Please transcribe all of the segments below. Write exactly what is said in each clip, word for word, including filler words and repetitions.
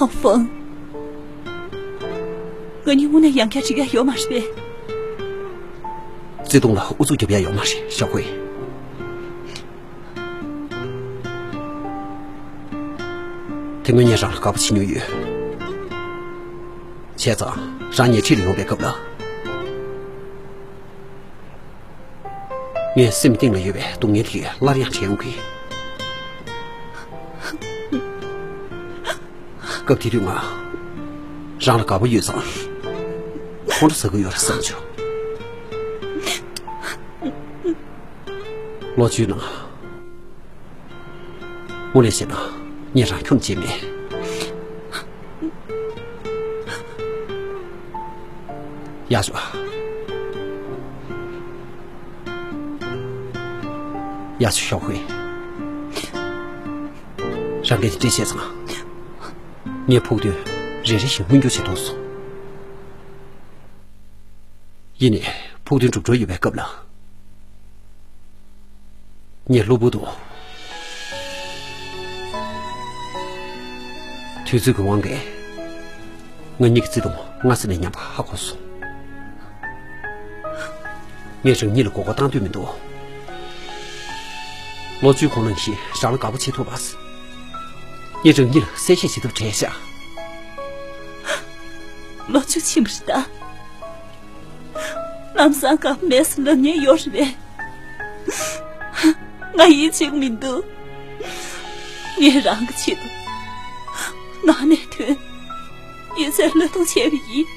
ཧོང་ཧྥང་། ང་གཉིས་དངོས་གནས་ཡང་བསྐྱར་འགྲིག་ཡ་ཡོད་མ་རེད་པས། བརྩེ་དུང་ལ་ཨུ་ཚུགས་རྒྱབ་ཡ་ཡོད་མ་རེད། ཞའོ་ཧུའེ། དེ་སྔོན་ངས་རང་ལ་དགའ་པོ་བྱེད་མྱོང་ཡོད། བྱས་ཙང་རང་ཉལ་ཁྲི་ལ་ཡོང་པའི་སྐབས་ལ། ངའི་སེམས་གཏིང་ལ་ཡོད་པའི་སྡུག་བསྔལ་དེ་སླར་ཡང་དྲན་ཡོང་གི། སྐབས་དེ་དུས་ང་རང་ལ་དགའ་པོ་ཡོད་ཙང་ཁོང་ཁྲོ་ཟ་གི་ཡོད་རེད་བསམ་བྱུང་། ལོ་བཅུའི་ནང་དངོས་གནས་བཤད་ན་ངས་རང་ཁྱོན་བརྗེད་མེད། ཡག་ཤོག་ཡག་ཤོག་ཞའོ་ཧུའེ། རང་གིས་དེ་འདྲས་བཤད་ཙང་། ངའི་ཕུགས་འདུན་རེ་རེ་བཞིན་མངོན་འགྱུར་བྱེད་ཐུབ་སོང་། ཡིན་ནའི་ཕུགས་འདུན་འགྲུབ་འགྲོ་ཡོད་པའི་སྐབས་ལ། ངས་གློ་བུར་དུ། དུས་ཚོད་ཀྱི་དབང་གིས་ང་གཉིས་ཀྱི་བརྩེ་དུང་སྔ་ས་ནས་ཉམས་པ་ཧ་གོ་སོང་། ངས་རང་ཉིད་ལ་མགོ་སྐོར་བཏང་འདོད་མི་འདུག་ལོ་བཅུའི་གོང་ནང་བཞིན་རང་ལ་དགའ་པོ་བྱེད་ཐུབ་པ། ངས་རང་ཉིད་ལ་གསལ་བཤད་བྱེད་ཐབས་བྲལ་ཤག་ལོ་བཅུ་ཕྱིན་པ་རེད་ད། ལམ་སང་དགའ་པོ་མེད་ཟེར་ལབ་མཁན་ཡོད་རེད་པས། ང་ཡིད་ཆེས་མི་འདུག་ངས་རང་གི་ཆེད་དུ་ནང་ནས་ཐོན། ཡོད་ཚད་བློས་གཏོང་བྱས་པ་ཡིན།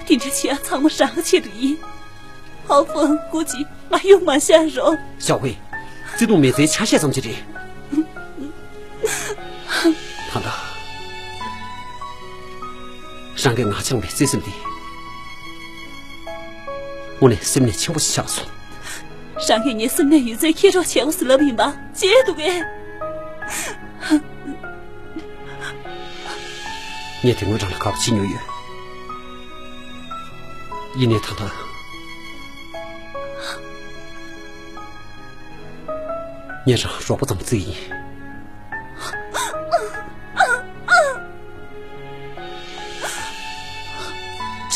དེ་འདྲ་བྱེད་ཡ་ཚང་མ་རང་གི་ཆེད་དུ་ཡིན། ཧོང་ཧྥང་། སྐུ་མཁྱེན། ང་ཡོང་མ་བཞག་རོགས། ཞའོ་ཧུའེ། བརྩེ་དུང་མེད་ཚེ་ཆ་ཤས་ཙམ་ཅིག་རེད། ད་ལྟ་རང་གིས་ང་འཆང་བའི་བརྩེ་སེམས་འདི་དངོས་གནས་སེམས་ནས་ཆེན་པོ་ཞིག་ཆགས་སོང་། རང་གིས་ངའི་སེམས་ནས་ཡོད་ཚད་ཁྱེད་རོགས་བྱེད་དགོས་ཟེར་ལབ་ཡིན་པ་བརྗེད་འདུག་གས། ངས་དེ་སྔོན་རང་ལ་དགའ་པོ་བྱེད་མྱོང་ཡོད། ཡིན་ནའི་ད་ལྟ་ངས་རང་རོགས་པ་ཙམ་བརྩིས་ཡིན།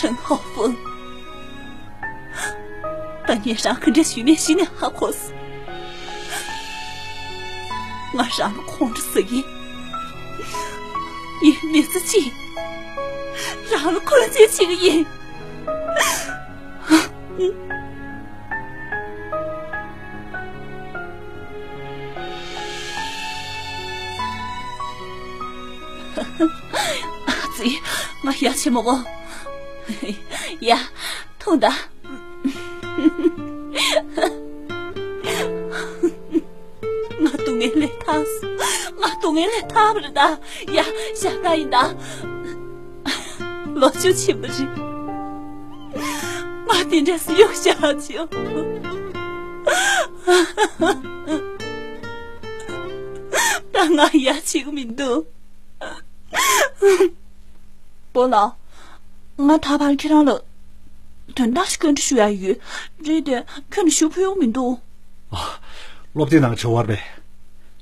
ཁྲེན་ཧའོ་ཧྥུང་། ད་ངས་རང་ག་འདྲ་ཞུས་མིན་གཞི་ནས་ཧ་གོ་སོང་། ང་རང་ལ་ཁོང་ཁྲོ་ཟ་གི་ཡིན། མི་ཚེ་གཅིག་རང་ལ་འཁོན་འཛིན་བྱེད་ཀྱི་ཡིན། ཨ་ཙི། ང་ཡ་བྱེད་མ་དགོས། ཡ། འཐུང་ད། ང་སྡུག་བསྔལ་ལས་ཐར་སོང་། ང་སྡུག་བསྔལ་ལས་ཐར་བ་རེད་ད། ཡ། ཞག་ད་ཡིན་ད། ལོ་བཅུ་ཕྱིན་པ་རེད། ང་དེ་འདྲས་སུ་གཡུག་བཞག་བྱུང་། ད་ང་ཡ་བྱེད་ཀྱི་མི་འདུག་སྤོ་ལགས། ང་ད་བར་ཁྱེད་རང་ལ་དོན་དག་ཞིག་བཀའ་འདྲི་ཞུ་ཡ་ཡོད། རེད་དེ་ཁྱོན་ནས་ཞུ་ཕོད་ཡོང་མི་འདུག་ཨ། སློབ་དེབ་ནང་བྲིས་ཡོད་པས།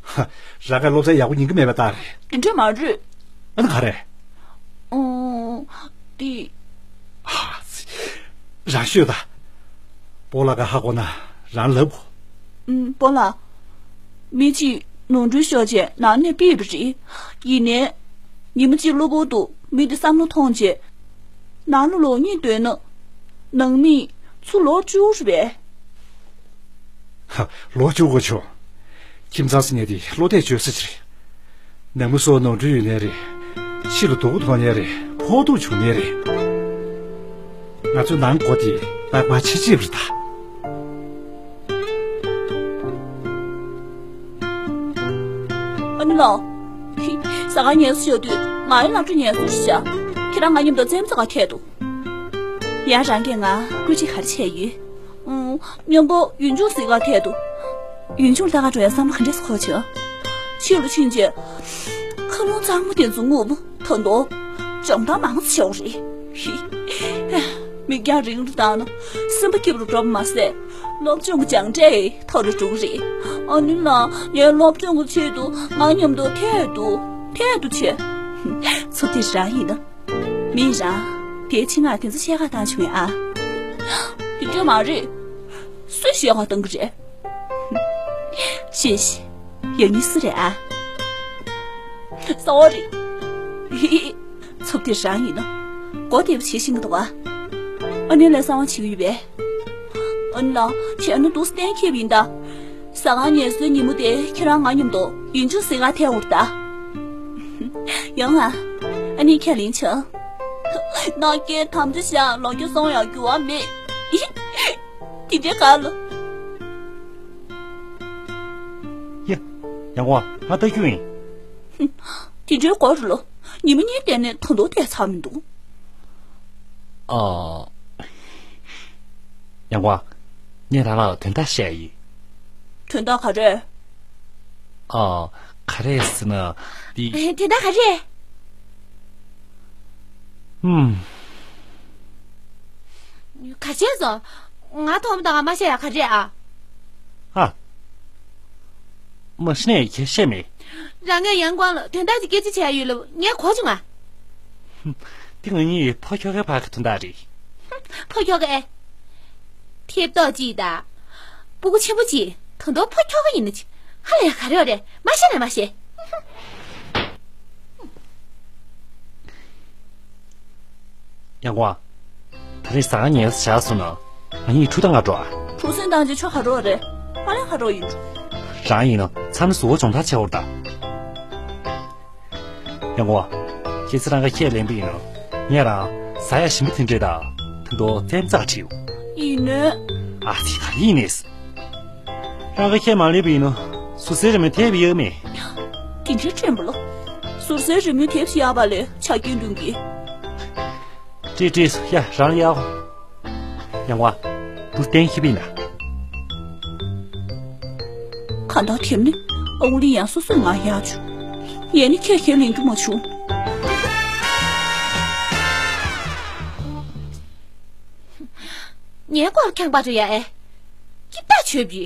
ཧ། རང་གིས་སློབ་ཚན་ཡག་པོ་ཉན་གྱི་མེད་པ་ལྟར་རེད། དེ་འདྲ་མ་རེད། ཨ་ནི་ག་རེ། ཨོ། དེ། ཨ་ཙི། རང་ཤོད་ད། སྤོ་ལགས་ཀྱིས་ཧ་གོ་ན་རང་ལབ་དགོས། ཨུམ། སྤོ་ལགས། མི་གཅིག་ནོར་འཁྲུལ་ཤོར་བྱས་ནང་ནས་ཕུད་པ་རེད། ཡིན་ནའི། ཉི་མ་གཅིག་གློ་བུར་དུ་མི་དེ་བསམ་བློ་ཐོངས་བྱས། ནང་ལ་ལོག་སྙིང་འདོད་ན། ནང་མི་ཚུར་ལོག་བཅུག་རེད་པས། ཧ། ལོག་བཅུག་དགོས་བྱུང་། ཁྱིམ་ཚང་ཟེར་མཁན་དེ་བློ་གཏད་བཅོལ་ས་ཅིག་རེད། ནང་མི་སོགས་ནོར་འཁྲུལ་ཡོད་ནའི་རེད། ཕྱི་ལ་སྡུག་པོ་མཐོང་ནའི་རེད། ཕོག་ཐུག་བྱུང་ནའི་རེད། ང་ཚོའི་ནང་སྒོ་དེ་རྟག་པར་ཕྱེ་ཕྱེ་བ་རེད་ད། ཨ་ནེ་ལགས། ཟ་ཁང་ངལ་གསོ་ཡོད་དུས་ང་ཡང་སློབ་གྲྭ་ངལ་གསོ་ཞུ་བྱ། ཁྱེད་རང་ང་མཉམ་དུ་རྩེད་མོ་རྩེ་གར་ཐད་འདུག་ཡང་རང་གིས་ང་སྐུལ་ཁྲིད་ག་རེ་བྱས་ཡོད། ཨུམ། མཉམ་པོ་ཡུལ་ལྗོངས་གཟིགས་གར་ཐད་འདུག་ཡུལ་ལྗོངས་ལྟ་གར་འགྲོ་ཡ་བསམ་བློ་ག་འདྲས་སེ་འཁོར་བྱུང་། ཕྱི་ལ་ཕྱིན་རྗེས། མཁའ་རླུང་གཙང་མ་དེ་ཚོ་རྔུབ། ད་དུང་འཇོང་ཐང་མང་ཙམ་བྱེད་དགོས་རེད། མིག་རྒྱང་རིང་རུ་བཏང་ན་སེམས་པ་སྐྱིད་པོ་རུ་འགྲོ་བ་མ་ཟད། སློབ་སྦྱོང་གི་སྦྱངས་འབྲས་མཐོ་རུ་འགྲོ་གི་རེད། ཨ་ནེ་ལགས། ངའི་སློབ་སྦྱོང་གི་ཆེད་དུ་ང་མཉམ་དུ་ཐད་འདུག་ཐད་འདུག་བྱས། ཚུབ་དེ་རང་ཡིན་ན། མིན་རང་། དེའི་ཆེད་ང་དེ་ཚོ་བཤད་ག་བཏང་བྱུང་ཡ་ཨ། དེ་འདྲ་མ་རེད། སུས་བཤད་ག་བཏང་གི་རེད། ཤེས་ཤེས། ཡང་ནི་སུ་རེད་ཨ། གསང་བ་རེད། ཚུབ་དེ་རང་ཡིན་ན། མགོ་བདེ་པོ་བྱེད་ཤེས་ཀྱི་འདུག་ཨ། ཨ་ནེ་ལ་གསང་བ་བྱེད་ཀྱི་ཡོད་པས། ཨ་ནེ་ལགས་བྱས་ན་འདུག་སེ་གཏན་འཁེལ་བ་ཡིན་ད། ཟ་ཁང་ཉལ་སའི་ཉིན་མོ་དེ་ཁྱེད་རང་ང་མཉམ་དུ་ཡིན་ཆུ་ཟེར་ག་ཐད་འུར་ད། ཡང་ཨ། ཨ་ནེ་ཁས་ལེན་བྱ། ནང་སྐད་དམ་བཅའ་བཞག་ལོ་རྒྱུས་སོང་ཡང་འགྱུར་བ་མེད། དེ་འདྲའི་ག་ལ། ཡ། ཡང་བ་ང་ལྟ་རྒྱུ་ཡིན། དེ་འདྲའི་སྐོར་ལ་ཉི་མ་གཉིས་བསྡད་ནས་ད་དུང་བསྡད་ཚར་མི་འདུག་ཨ། ཡང་བ། ངས་རང་ལ་དོན་དག་བཤད་ཡིན། དོན་དག་ག་རེ། ཨ། ག་རེ་ཟེར་ན། འདི། དོན་དག་ག་རེ། ཧུམ། ག་བྱས་སོང་། ང་མཐོང་མ་དང་མ་བཤད་ཡ་ག་རེ་ཨ། ཨ། མ་གཞི་ནས་ཁྱེད་བཤད་མེད། རང་ངས་ཡང་ཀོང་ལ་དོན་དག་ཅིག་སྐད་ཆ་བྱས་ཡོད་ལབ་ངས་གོ་བྱུང་ང་། འདི་ང་གཉིས་ཕོ་ཁྱོ་གའི་བར་གྱི་དོན་དག་རེད། ཕོ་ཁྱོ་ག་ཨེ། ཐེབས་ཏོག་ཅིག་དང་། སྤུ་གུ་ཆེན་པོ་ཅིག་ད་དུང་ཕོ་ཁྱོ་ག་ཡིན་ན་ཅི། ཧ་ལས་ག་རེ་ཡོད་རེད་མ་བཤད་ན་མ་བཤད། ཡང་ཀོང་། ད་རེས་ཟ་ཁང་ཉལ་ས་བཞག་སོང་ན། ང་གཉིས་གྲུ་བཏང་ག་འགྲོ་ཨ། གྲུ་གཟིངས་བཏང་རྗེས་ཆོ་ག་འགྲོ་བ་རེད། ཨ་ལས་ག་འགྲོ་ཡིན་འགྲོ། རང་ཡིན་ན་མཚམས་ནས་ཟུར་སྦྱོང་བརྡར་བྱེད་འོར་ད། ཡང་ཀོང་། ཁྱེད་ཚོ་རང་ག་ཁས་ལེན་པ་ཡིན་ན། ངས་རང་ཟ་ཡ་ཞིམ་པོ་དེ་འདྲས་དང་། ད་དུང་བཙན་བཙག་བྲིས་ཡོད། ཡིན་ནོ། ཨ་ཙི་ད་ཡིན་ནས། རང་ག་ཁས་མ་ལེན་པ་ཡིན་ན་ཟུར་སའི་རི་མོ་དེབ་ཡོད་མེད། དེ་འདྲའི་དྲན་པ་ལ། ཟུར་སའི་རི་མོའི་དེབ་ཞིག་གཡར་བ་ལས་ཆ་རྐྱེན་བསྐྲུན་གྱི། བྲིས་བྲིས་ཡ་རང་ལ་གཡར། ཡང་བ། འདུག་གཏན་འཁེལ་བ་ཡིན་ན། གང་ལྟར་དེབ་ནི་ཨ་ཁུ་ལི་ཡང་སོ་སོས་ང་གཡར་བྱུང་། ངས་ནི་ཁས་ཁས་ལེན་རྒྱུ་མ་བྱུང་། ངའི་སྐོར་ཁྱང་པ་རེད་ཡ་ཨེ། སྐྱིད་པ་བྱོས་པི།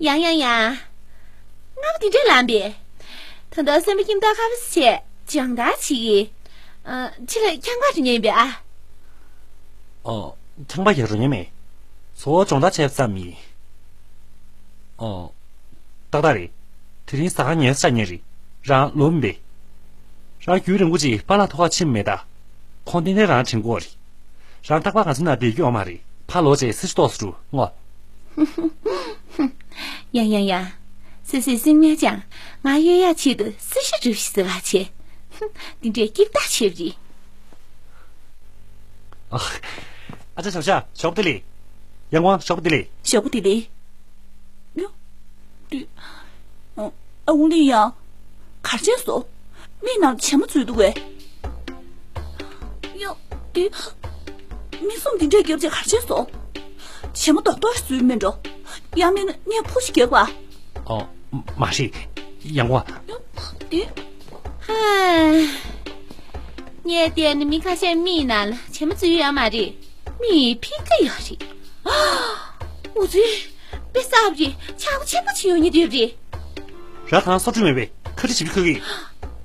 ཡང་ཡང་ཡང་། རྔ་མ་དེ་འདྲས་ལངས་པས། ད་ལྟ་སེམས་པ་སྐྱིད་མདོག་ཁ་པོ་བྱས་སྦྱོང་བརྡར་བྱེད་ཀྱི། ཨ། ཕྱི་ལ་ཁྱང་པ་རུ་ཉན་པས་ཨ། ཨོ། ཁྱང་པ་ཡར་རུ་ཉན་མེད། ཚོ་བ་སྦྱོང་བརྡར་བྱས་ཙམ་ཡིན། ཨོ། ཏག་ཏག་རེད། དེ་རིང་ཟ་ཁང་ཉལ་ས་ཆགས་ཉེ་རེད། རང་ལོབས་མི་འབད། རང་རྒྱུན་རིང་པོ་ཅིག་པཱ་ལགས་ཐོག་ཁར་ཕྱིན་མེད་ད། ཁོང་ཏན་ཏན་རང་དྲན་གྱི་ཡོད་རེད། རང་རྟག་པར་ང་ཚོ་ནང་བསྡད་རྒྱུ་ཡོད་མ་རེད། ཕར་ལོག་རྗེས་སེར་ཤ་ཏོག་ཙམ་འགྲོ་ངོ་། ཡང་ཡང་ཡང་། སོ་སོས་སེམས་ཉར་ཅང་ང་གཡོལ་ཡག་ཆེད་དུ་སེར་ཤ་སྒྲུབ་ཤིག་ཟེར་བ་བྱས། འདི་འདྲའི་སྐྱིད་པ་ཆེ་བ་རེད། ཨ། ཨ་ཅག་ཞོགས་ཇ་ཞོགས་པ་བདེ་ལེགས། ཡང་ཀོང་ཞོགས་པ་བདེ་ལེགས། ཞོགས་པ་བདེ་ལེགས། ཡོ། དུ། ཨ་ཁུ་ལི་ཡང་། གར་བྱས་སོ། མིག་ནང་བྱེ་མ་འཛུལ་འདུག་གས། ཡོ། དུ། མིག་ཟུང་འདི་འདྲས་བརྒྱབ་བྱས་གར་བྱས་སོ། བྱེ་མ་རྡོག་རྡོག་འཛུལ་མེད་འགྲོ། ཡང་མིན་ན་ངས་ཕུ་ཞིག་རྒྱག་པ། ཨོ། མ་རེད། ཡང་ཀོང་། ཡོ། དུ། ཧ། ངས་བལྟས་ན་མི་ཁ་ཤས་མིག་ནང་ལ་བྱེ་མ་འཛུལ་ཡོད་མ་རེད། མིག་ཕིག་ཀ་ཡོད་རེད། འུ་ཚོའི་དཔེ་གསར་པ་རེད། ཆག་སྒོ་ཆེན་པོ་ཅིག་ཡོང་ཉེན་འདུག་རེད། ར་ཐང་སོ་བྲུ་མེད་པས་ཁ་ཁྲི་བྱེད་པའི་ཁ་གི།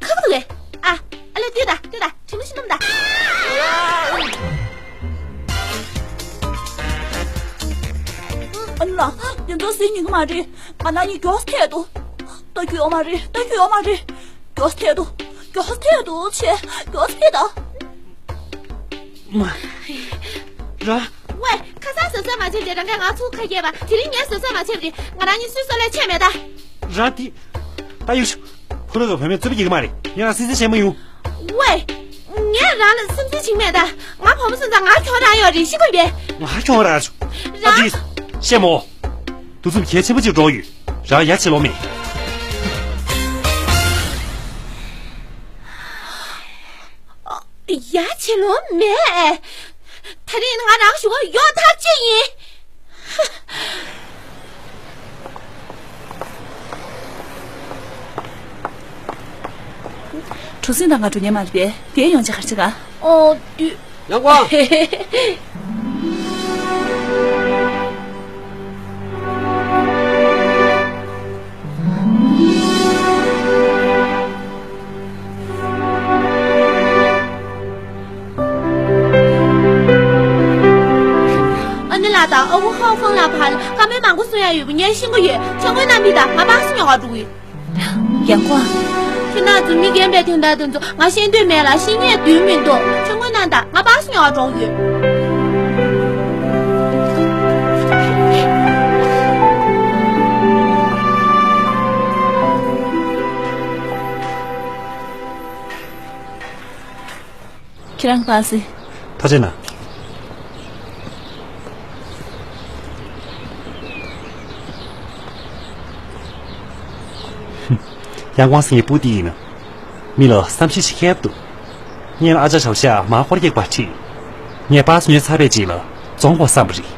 ཁ་བ་འདུག་གས། ཨ། ཨ་ལས་ལྟོས་དང་ལྟོས་དང་དྲི་མ་ཞིག་སྣོམ་དང་། ཨ་ལ། དེ་ཚོ་ཟིན་ཉན་གི་མ་རེད། ང་རང་གཉིས་མགྱོགས་ཐད་དོ། ལྟ་རྒྱུ་ཡོད་མ་རེད། ལྟ་རྒྱུ་ཡོད་མ་རེད། མགྱོགས་ཐད་དོ། མགྱོགས་ཐད་དོ་ཆེ། མགྱོགས་ཐད་དང་། མ། ར། ཝེ། ཁ་སང་ཟ་ས་མ་བྱེད་དེ་རང་ག་ང་ཚོ་ཁ་སྐྱེས་པ་དེ་རིང་ངས་ཟ་ས་མ་བྱེད་དེ་ང་རང་གཉིས་སུས་སོ་ལས་ཆད་མེད་ད། ར་དེ། ད་ཡོད་ཤོག་ཕོ་ལོ་གི་བུད་མེད་རྩོད་པ་རྒྱག་གི་མ་རེད། ཡང་སྲིད་རྩིས་བྱེད་མ་ཡོང་། ཝེ། ངས་རང་ལ་སེམས་ཁྲལ་བྱེད་མེད་ད། ང་བུ་མོ་སོང་ཙང་ང་གྱོང་རག་ཡོད་རེད་ཤི་དགོས་པས། ང་གྱོང་རག་བྱུང་། ད་རང་དེ། བཤད་མོ། དུས་ཚོད་གལ་ཆེན་པོ་ཅིག་འགྲོ་ཡོད། རང་ཡ་ཆེ་ལོ་མེད། ཡ་ཆེ་ལོ་མེད། ད་རིང་ང་རང་ཞུ་བ་ཡོད་ཐག་ཆོད་ཡིན། གྲུ་གཟིངས་དང་ང་འགྲོ་མཁན་མ་རེད་པས། དེ་ཡོང་ཆ་ག་རེ་བྱེད་ག་ཨོ། དུས། ཡང་གོ། ཨ་ནི་ལགས་དང་ཨ་ཁུ་ཧའོ་ཧྥང་ལགས་བར་ལ་བཀའ་མོལ་མང་པོ་གསུང་ཡ་ཡོད་པ་ངས་ཤེས་ཀྱི་ཡོད། ཆོས་མགོན་རྣམ་པས་དང་ང་པང་སི་ཉོ་ག་འགྲོ་གི་ཡོད། ཡང་གོ། ཁྱེད་རྣམ་ཚོ་མི་རྒན་པའི་དོན་དག་དེ་ཚོ་ང་ཤེས་འདོད་མེད་ལ་ཤེས་ཉན་དོན་མི་འདུག་ཆོས་མགོན་རྣམས་དང་ང་པང་སི་ཉོ་ག་འགྲོ་གི་ཡོད། ཁྱེད་རང་པང་སི། ཐུགས་རྗེ་གནང་། ཡང་གོང་སི་ངའི་བུ་དེ་ཡིན་ན། མི་ལ་བསམ་ཤེས་ཤིག་མཁས་པོ་འདུག་སྔོན་ལ་ཨ་ཅག་ཆའོ་ཞའི་མར་ཧོར་རྒྱག་པ་ཁྲིད། ངས་པང་སི་ཉོས་ཚར་བའི་རྗེས་ལ་རྫོང་དགོས་བསམ་པ་རེད།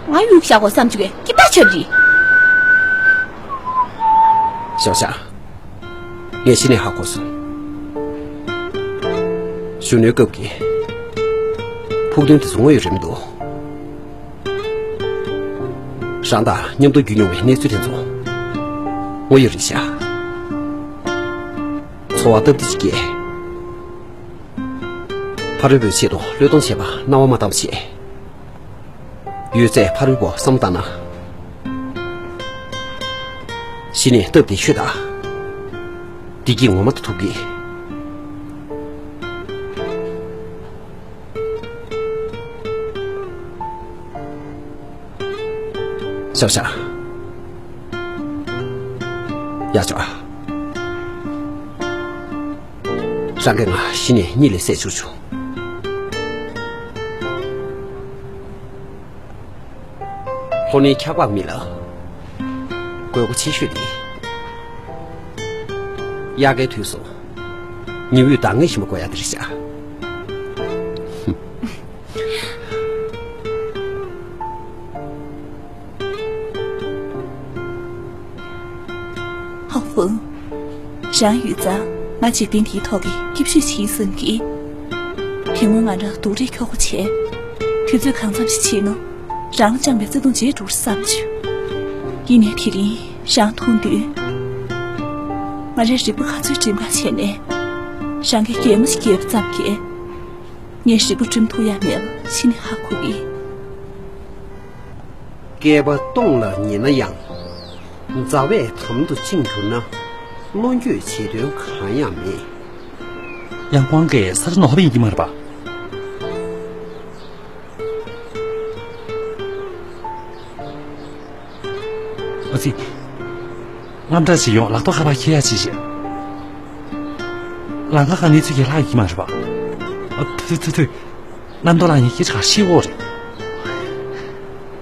ང་གཡུག་བཞག་དགོས་བསམ་བྱུང་བས་སྐྱིད་པ་ཆགས་ཀྱི། ཞའོ་ཞའོ། ངས་གཞི་ནས་ཧ་གོ་སོང་། གཞོན་ནུའི་སྐབས་ཀྱི་ཕུགས་འདུན་དེ་ཚོ་དངོས་ཡོད་རེད་མི་འདུག་རང་དང་མཉམ་དུ་བརྒྱུད་མྱོང་བའི་གནས་ཚུལ་དེ་ཚོ་དངོས་ཡོད་རེད་ཤག་འཚོ་བ་སྟབས་བདེ་ཞིག་སྐྱེལ། ཕ་རོལ་པོའི་ཆེད་དུ་བློས་གཏོང་བྱས་པ་སྣང་བ་མ་བཏང་བྱས། ཡོད་ཚད་ཕ་རོལ་པོ་བསམ་བློ་བཏང་ན། གཞི་ནས་སྟབས་བདེ་ཤོས་དང་། བདེ་སྐྱིད་ངོ་མ་དང་ཐུག་གི། ཞའོ་ཞའོ། ཡག་བྱུང་ཨ། རང་གིས་ང་གཞི་ནས་གཉིད་ལས་སད་བཅུག་བྱུང་། ལྷོ་ནི་འཁྱག་པ་མི་ལ་དགོས་མཁོ་ཆེ་ཤོས་དེ། དབྱར་ཁའི་དུས་སུ་ཉི་འོད་འདང་ངེས་ཤིག་མ་དགོས་ཡ་དེ་རེད་ཤག་ཧའོ་ཧྥང་། རང་ཡོད་ཙང་ང་འཇིག་རྟེན་འདིའི་ཐོག་གི་སྐྱིད་ཤོས་ཤིག་ཡིན་བསམ་གི། དེ་སྔོན་ང་རང་སྡུག་རུས་ཁྱོ་ག་བྱས། དུས་ཚོད་གང་འཚམ་ཞིག་ཕྱིན་ན་རང་བཅངས་པའི་བརྩེ་དུང་བརྗེད་འགྲོ་བསམ་བྱུང་། ཡིན་ནའི་དེ་རིང་རང་མཐོང་དུས། ང་རའི་རིག་པ་ག་ཚོད་གྲིམ་ཁ་བྱས་ནས། རང་གིས་གད་མོ་ཞིག་བགད་པ་ཙམ་གྱིས། ངའི་རིག་པ་གྲིམ་ཐུབ་ཡ་མེད་པ་གཞི་ནས་ཧ་གོ་གི། བསྐལ་པ་སྟོང་ལ་ཉེ་ན་ཡང་། མཛའ་བས་དམ་དུ་བཅིངས་གྱུར་ན། བློ་འགྱོད་བྱེད་དོན་གང་ཡང་མེད། ཡང་ཀོང་གིས་ས་ཆ་ནོར་བ་ཡིན་གྱི་མ་རེད་པ། ཨ་ཙི། རྔམ་སྐྲག་བྱེད་ཡོང་། ལག་ཐོག་ཁ་པར་འཁྱེར་ཡ་བྱེད་ཤིག་ལམ་ཁ་ཁ་ནས་ཚུར་ཡར་ལྷག་ཡོད་ཀྱི་མ་རེད་པ། ཨ། ཐུ་ཐུ་ཐུ་ཐུ། རྣམ་རྟོག་ལངས་ཡིན། སྐད་ཆ་ག་ཤེས་འོ་རེད།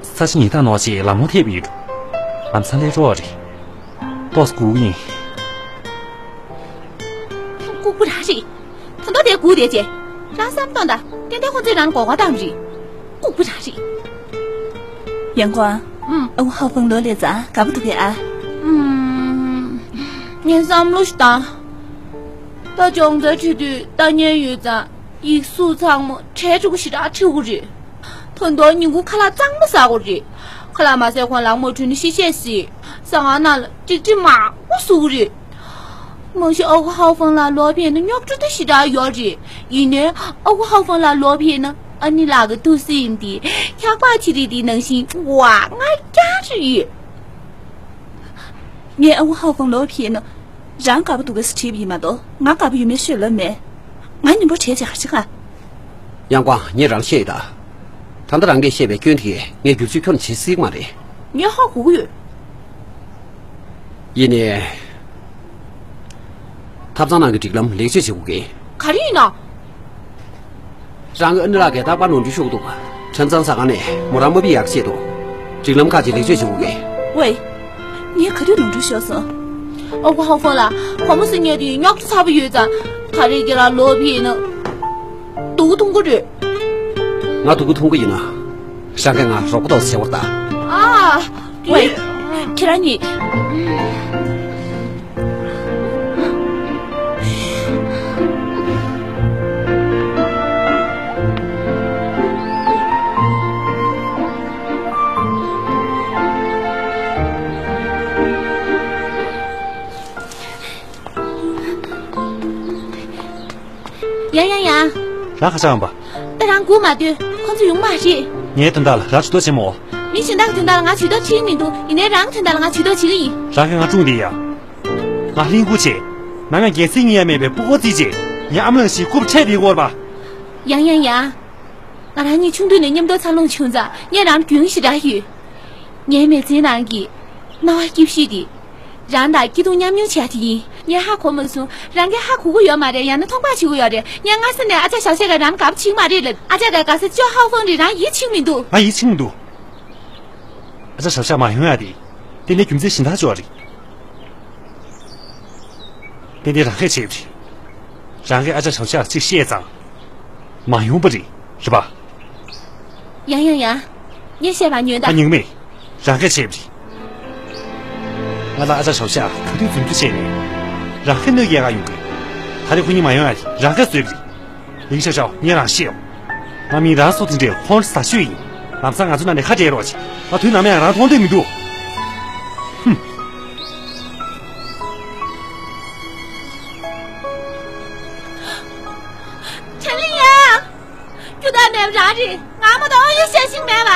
ས་ཆ་ཉིན་ཐག་ནོར་ཅིག་ལམ་ལྷོང་ཐེབས་ཡོད་འགྲོ། ལམ་སང་སླེབས་འགྲོ་བ་རེད། ཏོག་ཙམ་སྒུག་གི་ཡིན། ལྐུགས་པ་རང་རེད། ད་དུང་དེ་སྒུག་བསྡད་བྱས། རང་བསམ་གཏོང་དང་། ཏན་ཏན་ཁོང་ཚོས་རང་མགོ་སྐོར་བཏང་རེད། ལྐུགས་པ་རང་རེད། ཡང་ཀོང་། ཨུམ། ཨ་ཁུ་ཧའོ་ཧྥང་ལོག་སླེབས་ཙང་དགའ་པོ་འདུག་གས་ཨ། ཨུམ། ངས་བསམ་བློ་ཞིག་བཏང་། ད་སྦྱོང་རྩར་ཁྲིད་དུས་ལྟ་ཉན་ཡོད་ཙང་ཡིག་གཟུགས་ཚང་མ་བྲལ་འགྲོ་གི་ཞེ་དྲག་ཁྲིད་ཀྱི་རེད། ད་དུང་ཉིན་གུང་ཁ་ལག་གཙང་མ་ཟ་དགོས་རེད། ཁ་ལག་མ་ཟས་གོང་ལ་མོ་བྲོས་ནས་ཤི་ཆད་སྲིད། གསང་སྔགས་ནང་ལ་ཀྲིག་ཀྲིག་མང་པོ་བཟོ་གི་རེད། མ་གཞི་ཨ་ཁུ་ཧའོ་ཧྥང་ལགས་ལོག་ཕེབས་ན་རྙོག་དྲ་དེ་ཞེ་དྲག་ཡོད་རེད། ཡིན་ནའི་ཨ་ཁུ་ཧའོ་ཧྥང་ལགས་ལོག་ཕེབས་ན་ཨ་ནེ་ལགས་ཀྱི་ཐུགས་སེམས་དེ་འཁྱག་པ་ཆེ་རིགས་དེ་ནང་བཞིན་ཝ་ང་རྒྱ་རེད། ངས་ཨ་ཁུ་ཧའོ་ཧྥང་ལོག་ཕེབས་ན། རང་དགའ་པོ་འདུག་གས་ཟེར་དྲིས་པ་ཡིན་མ་གཏོགས་ང་དགའ་པོ་ཡོད་མེད་ཤོད་ལབ་མེད། ང་སྙིང་པོ་བྲལ་བྱས་ག་རེ་བྱེད་ག་ཡང་ཀོང་། ངས་རང་ལ་བཤད་ཡོད་ད། ད་ལྟ་རང་གིས་བཤད་པའི་སྐྱོན་དེ་གས་ངས་བསྒྱུར་བཅོས་ཁྱོན་ནས་བྱེད་སྲིད་ཀྱི་མ་རེད། ངས་ཧ་གོ་གི་ཡོད། ཡིན་ནའི། ཐབ་ཚང་ནང་གི་སྒྲིག་ལམ་ལེགས་བཅོས་བྱེད་དགོས་ཀྱི། ག་རེ་ཡིན་ན། རང་གི་ཨ་ནེ་ལགས་ཀྱིས་རྟག་པར་ནོར་འཁྲུལ་ཤོར་གྱི་འདུག་ཁྲིམས་གཙང་ཟ་ཁང་ནས་མོ་རང་མ་ཕུད་ཡག་ཆེད་དུ། སྒྲིག་ལམ་ཁག་ཅིག་ལེགས་བཅོས་བྱེད་དགོས་ཀྱི། ཝེ། ངས་ག་དུས་ནོར་འཁྲུལ་ཤོར་སོང་། ཨ་ཁུ་ཧའོ་ཧྥང་ལགས། གོང་མ་སྲིད་ཉན་དུས་རྙོག་དྲ་ཚ་པོ་ཡོད་ཙང་། ད་རེས་ཁྱེད་རང་ལོག་ཕེབས་ན། སྡུག་གུ་འཐུང་གི་རེད། ང་སྡུག་གུ་འཐུང་གི་ཡིན་ན། རང་གིས་ང་རོགས་པ་ཏོག་ཙམ་བྱེད་དགོས་རེད་ད། ཨ། ཝེ། ཁྱེད་རང་གཉིས། ཡང་ཡང་ཡང་། རང་ཁ་ཤག་ཡོང་པ། ད་རང་སྒུག་མ་སྡོད། ཁོ་ཚོ་ཡོང་མ་རེད། ངའི་དོན་དག་ལ་རང་ཇུས་གཏོགས་བྱེད་མོ། མི་གཞན་དག་གི་དོན་དག་ལ་ང་ཇུས་གཏོགས་བྱེད་ཀྱི་མི་འདུག་ཡིན་ནའི་རང་གི་དོན་དག་ལ་ང་ཇུས་གཏོགས་བྱེད་ཀྱི་ཡིན། རང་གིས་ང་བཀྲུངས་བསྡད་ཡ། ང་ལྷིང་གུ་བྱས། ནམ་ཡང་རྒྱལ་སྲིད་གཉིས་ཡ་མེད་པའི་སྤུ་གུ་རྩིས་བྱས། ངའི་ཨ་མ་ལགས་ཤིག་རྐུབ་ཁྲལ་བསྡད་ཡོད་པ། ཡང་ཡང་ཡང་། ང་རང་གཉིས་ཆུང་དུས་ནས་མཉམ་དུ་འཚར་ལོངས་བྱུང་ཙང་ངས་རང་རྒྱུས་ཡོན་ཞེ་དྲག་ཡོད། ངའི་མི་ཚེའི་ནང་གི་སྣང་བ་སྐྱིད་ཤོས་དེ། རང་དང་སྐྱིད་སྡུག་མཉམ་མྱོང་བྱས་དེ་ཡིན། ངས་ཧ་གོ་མ་སོང་། རང་གིས་ཧ་གོ་གི་ཡོད་མ་རེད། ཡང་ན་མཐོང་སྤང་བྱེད་ཀྱི་ཡོད་རེད། ངས་སྔ་ས་ནས་ཨ་ཅག་ཞའོ་ཤ་ག་རང་དགའ་པོ་བྱེད་ཀྱི་མ་རེད་ལབ། ཨ་ཅག་དང་དགའ་ས་ཅོ་ཧའོ་ཧྥང་རེད། རང་ཡིད་ཆེས་མི་འདུག་ང་ཡིད་ཆེས་མི་འདུག་ཨ་ཅག་ཞའོ་ཤ་མ་ཡོང་ཡ་དེ། དེ་ནས་རྒྱུ་མཚན་གཞན་དག་ཅིག་ཡོད་རེད། ཏན་ཏན་རང་གིས་བྱས་པ་རེད། རང་གིས་ཨ་ཅག་ཞའོ་ཤ་ལ་ཅིག་བཤད་ཙང་། མ་ཡོང་པ་རེད། རེད་པ། ཡང་ཡང་ཡང་། ངས་བཤད་པ་ཉོན་ད། ཨ། སྙིང་མེད། རང་གིས་བྱས་པ་རེད། ང་ལ་ཨ་ཅག་ཞའོ་ཤ་ག་དུས་འཛོམས་རྒྱུ་བྱས་ནས། རང་གིས་གནོད་སྐྱེལ་ག་ཡོང་གི། ད་རེས་ཁོ་གཉིས་མ་ཡོང་ཡ་དེ་རང་གིས་བཟོས་པ་རེད། ལིང་ཞའོ་ཞའོ། ངས་རང་ཤེས་ཡོང་། ང་མིན་རང་སོ་དེ་འདྲའི་ཧོན་ས་ཤོས་ཡིན། ལམ་སང་ང་ཚོ་ནང་ནས་ཁ་བྲལ་རོགས་བྱེད། ང་དུས་ནམ་ཡང་རང་མཐོང་འདོད་མི་འདུག་ཧུམ། ཆན་ལིང་ཡ། རྒྱུ་དག་མེད་པ་རང་རེད། ང་མ་གཏོགས་ཨ་ཡེ་བཤད་ཤེས་མེད་པ།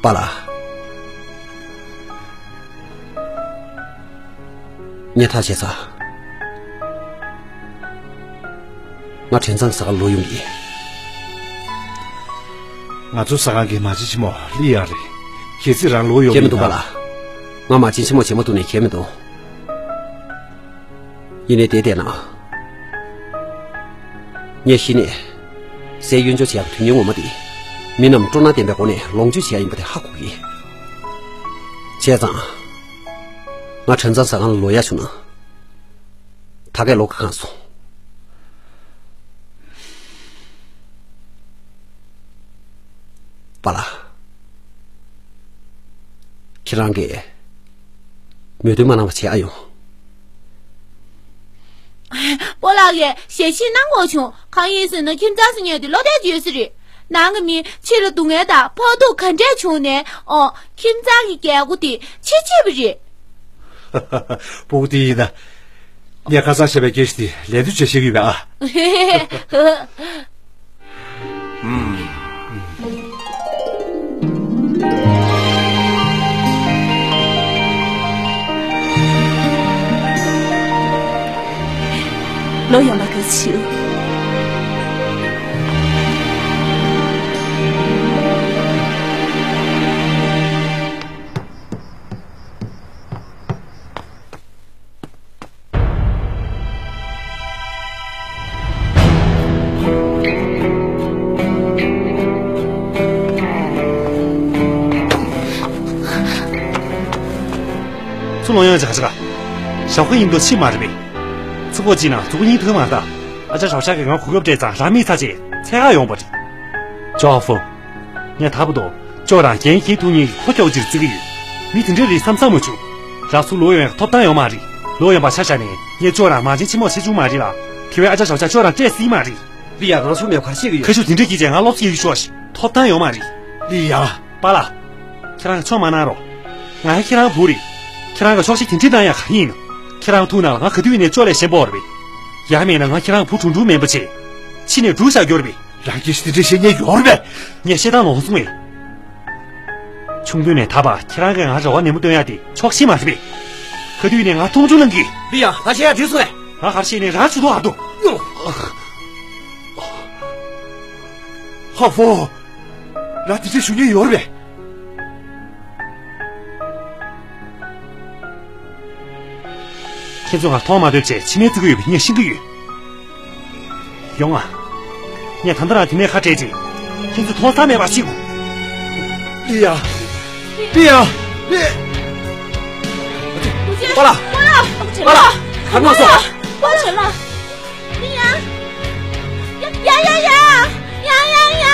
པཱ་ལགས། ངས་ཐག་བཅད་ཚར། ང་དྲན་གཙང་ཟ་ཁང་ལོག་ཡོང་གི་ཡིན། ང་ཚོ་ཟ་ཁང་གི་མ་བྱན་ཆེན་མོ་ལི་ཡ་རེད། གལ་སྲིད་རང་ལོག་ཡོང་གི་ཡིན་ན། ཁྱད་མི་འདུག་པཱ་ལགས། ང་མ་བྱན་ཆེན་མོ་བྱེད་མ་ཐུབ་ནས་ཁྱད་མི་འདུག་ཡིན་ནའི་དེ་བལྟས་ན། ངས་གཞི་ནས་ཟས་གཡོས་སྦྱོར་བྱེད་ཡག་གི་དོན་སྙིང་ངོ་མ་དེ། མི་རྣམས་སྤྲོ་སྣང་ལྡན་པའི་སྒོ་ནས་ལོངས་སྤྱོད་བྱེད་ཡག་ཡིན་པ་དེ་ཧ་གོ་གི་ཡིན། བྱས་ཙང་། ང་དྲན་གཙང་ཟ་ཁང་ལ་ལོག་ཡག་བྱུང་ན། ད་གས་ལོག་ག་གང་སོང་། པཱ་ལགས། ཁྱེད་རང་གིས་མོས་མཐུན་མ་གནང་བ་བྱེད་ཨ་ཡོང་། སྤོ་ལགས་ཀྱིས་ཞལ་བཞེས་གནང་དགོས་བྱུང་། གང་ཡིན་ཟེར་ན་ཁྱིམ་ཚང་ཟེར་མཁན་དེ་བློ་གཏད་ཡོད་ས་རེད། ནང་གི་མི་ཕྱི་ལ་སྡུག་བསྔལ་དང་ཕོག་ཐུག་ག་འདྲས་བྱུང་ནའི་ཨོ། ཁྱིམ་ཚང་གི་རྒྱལ་སྒོ་དེ་ཕྱེ་ཕྱེ་བ་རེད། སྤུ་གུ་དེ་ཡིན་ན། ངས་ཁ་སང་བཤད་པའི་སྐད་ཆ་དེ་ལན་དུ་བྱེད་ཤེས་ཀྱི་ཡོད་པས་ཨ། ལོ་ཡོང་བ་ག་ཚོད་བྱུང་། ཚུར་ལོག་ཡོང་བྱ་བྱ། ཞའོ་ཧྥུ་ཡིན་མདོག་ཕྱི་མ་རེད་པས། ཚུར་ཕོག་ཅིག་ན་གཟུགས་པོ་གཉིས་ཐོན་མ་ད། ཨ་ཅག་ཞའོ་ཤ་གིས་ང་གོ་སྐབས་སྤྲད་ཙང་རང་མིག་ཚ་བྱས་འཚོལ་ག་ཡོང་བ་རེད། ཅོ་ཧྥུ། ངས་ད་བར་དུ་ཁྱོད་རང་འགན་འཁྱེར་ཐུབ་མཁན་གྱི་ཁོ་ཁྱོག་ཅིག་བརྩི་གི་ཡོད། མི་དེ་འདྲ་རེད་བསམ་བསམ་མ་བྱུང་། རང་ཚུར་ལོག་ཡོང་ཡག་ཐོབ་ཐང་ཡོད་མ་རེད། ལོག་ཡོང་པ་ཆ་བཞག་ནས་ངས་ཁྱོད་རང་མ་བྱན་ཆེན་མོ་བྱེད་བཅུག་མ་རེད་ལ། དེ་བས་ཨ་ཅག་ཞའོ་ཤ་ཁྱོད་རང་སྤྲད་སྲིད་མ་རེད། ལི་ཡ། རང་ཚོ་མེད་པར་ཤེས་ཀྱི་ཡོད། ཁ་ཤུགས་དེ་འདྲ་སྐྱེས་བྱས་ང་སློབ་གསོ་ཡག་ཤོག་ཞིག་ཐོབ་ཐང་ཡོད་མ་རེད། ལི་ཡ། པཱ་ལགས། ཁྱེད་རང་གིས་ཆོ་མ་གནང་རོགས། ང་ཡང་ཁྱེད་རང་བུ་རེད། ཁྱེད་རང་གིས་ཆོག་ཤེས་དེ་འདྲ་གནང་ཡག་ག་ཡིན་ནམ། ཁྱེད་རང་ཐུག་ན་ང་ག་དུས་ནས་ཅོ་ལས་གཞན་པ་བོ་རེད་པས། ཡང་མིན་ན་ང་ཁྱེད་རང་བུ་གྲུང་གྲུང་མིན་པ་བྱས། ཕྱི་ནས་སྒྲུག་བཞག་རྒྱུ་རེད་པས། རང་གིས་དེ་འདྲ་བཤད་མཁན་ཡོད་རེད་པས། ངས་བཤད་སྟངས་ལོག་སོང་ངས། ཆུང་དུས་ནས་ད་བར་ཁྱེད་རང་གིས་ང་རེ་བ་ནན་མོ་བཏོན་ཡག་དེ་ཆོག་ཤེས་མ་རེད་པས། ག་དུས་ནས་ང་མཐོང་ཆུང་གནང་གི། ལི་ཡ། ད་བཤད་ཡག་འགྲིག་སོང་ངས། ང་ག་རེ་བཤད་ནའི་རང་ཇུས་གཏོགས་ཨ་འདུག་ཧ་ཧྥོ། རང་དེ་འདྲ་ཞུ་མཁན་ཡོད་རེད་པས། ཁྱེད་ཚོ་ང་མཐོང་མ་ཐུབ་བྱས་མཆི་མ་བརྗེད་ཀྱི་ཡོད་པ་ངས་ཤེས་ཀྱི་ཡོད། ཡོང་ང་། ངས་ད་ལྟ་རང་དེ་ནས་ཁ་བྲལ་རྗེས། ཁྱེད་ཚོ་མཐོང་ས་མེད་པ་ཤེས་དགོས། ལི་ཡ། ལི་ཡ། ལི། པཱ་ལགས། པཱ་ལགས། པཱ་ལགས། ག་རེ་གནང་སོང་། པཱ་ལགས། ལི་ཡ། ཡ་ཡ་ཡ། ཡ་ཡ་ཡ། ཡ།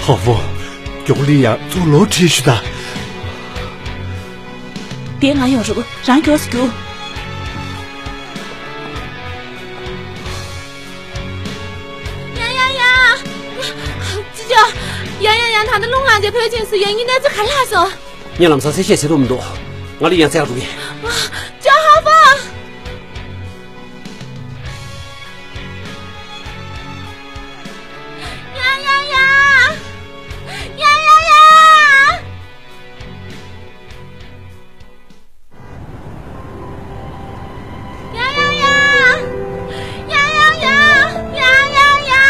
ཧ་ཧྥང་། མགྱོགས་ལི་ཡ་ཚུར་ལོག་ཁྲིད་ཤོག་དང་། དེ་ང་ཡོང་རུ་རང་མགྱོགས་སུ་རྒྱུགས། ཡ་ཡ་ཡ། ཅི་ཅོ། ཡ་ཡ་ཡ། ད་ལྟ་རླུང་ལངས་རྗེས་བོད་ཕྱིན་སོང་། ཡང་སྙིང་གནས་ཚུལ་ག་རེ་ལྷག་སོང་། ངས་ལམ་སང་གསལ་བཤད་བྱེད་ཐུབ་མི་འདུག་ང་ལི་ཡང་བཙལ་འགྲོ་གི། ཅོ་ཧ་ཧྥང་། ཡ་ཡ་ཡ། ཡ་ཡ་ཡ། ཡ་ཡ་ཡ། ཡ་ཡ་ཡ། ཡ་ཡ་ཡ།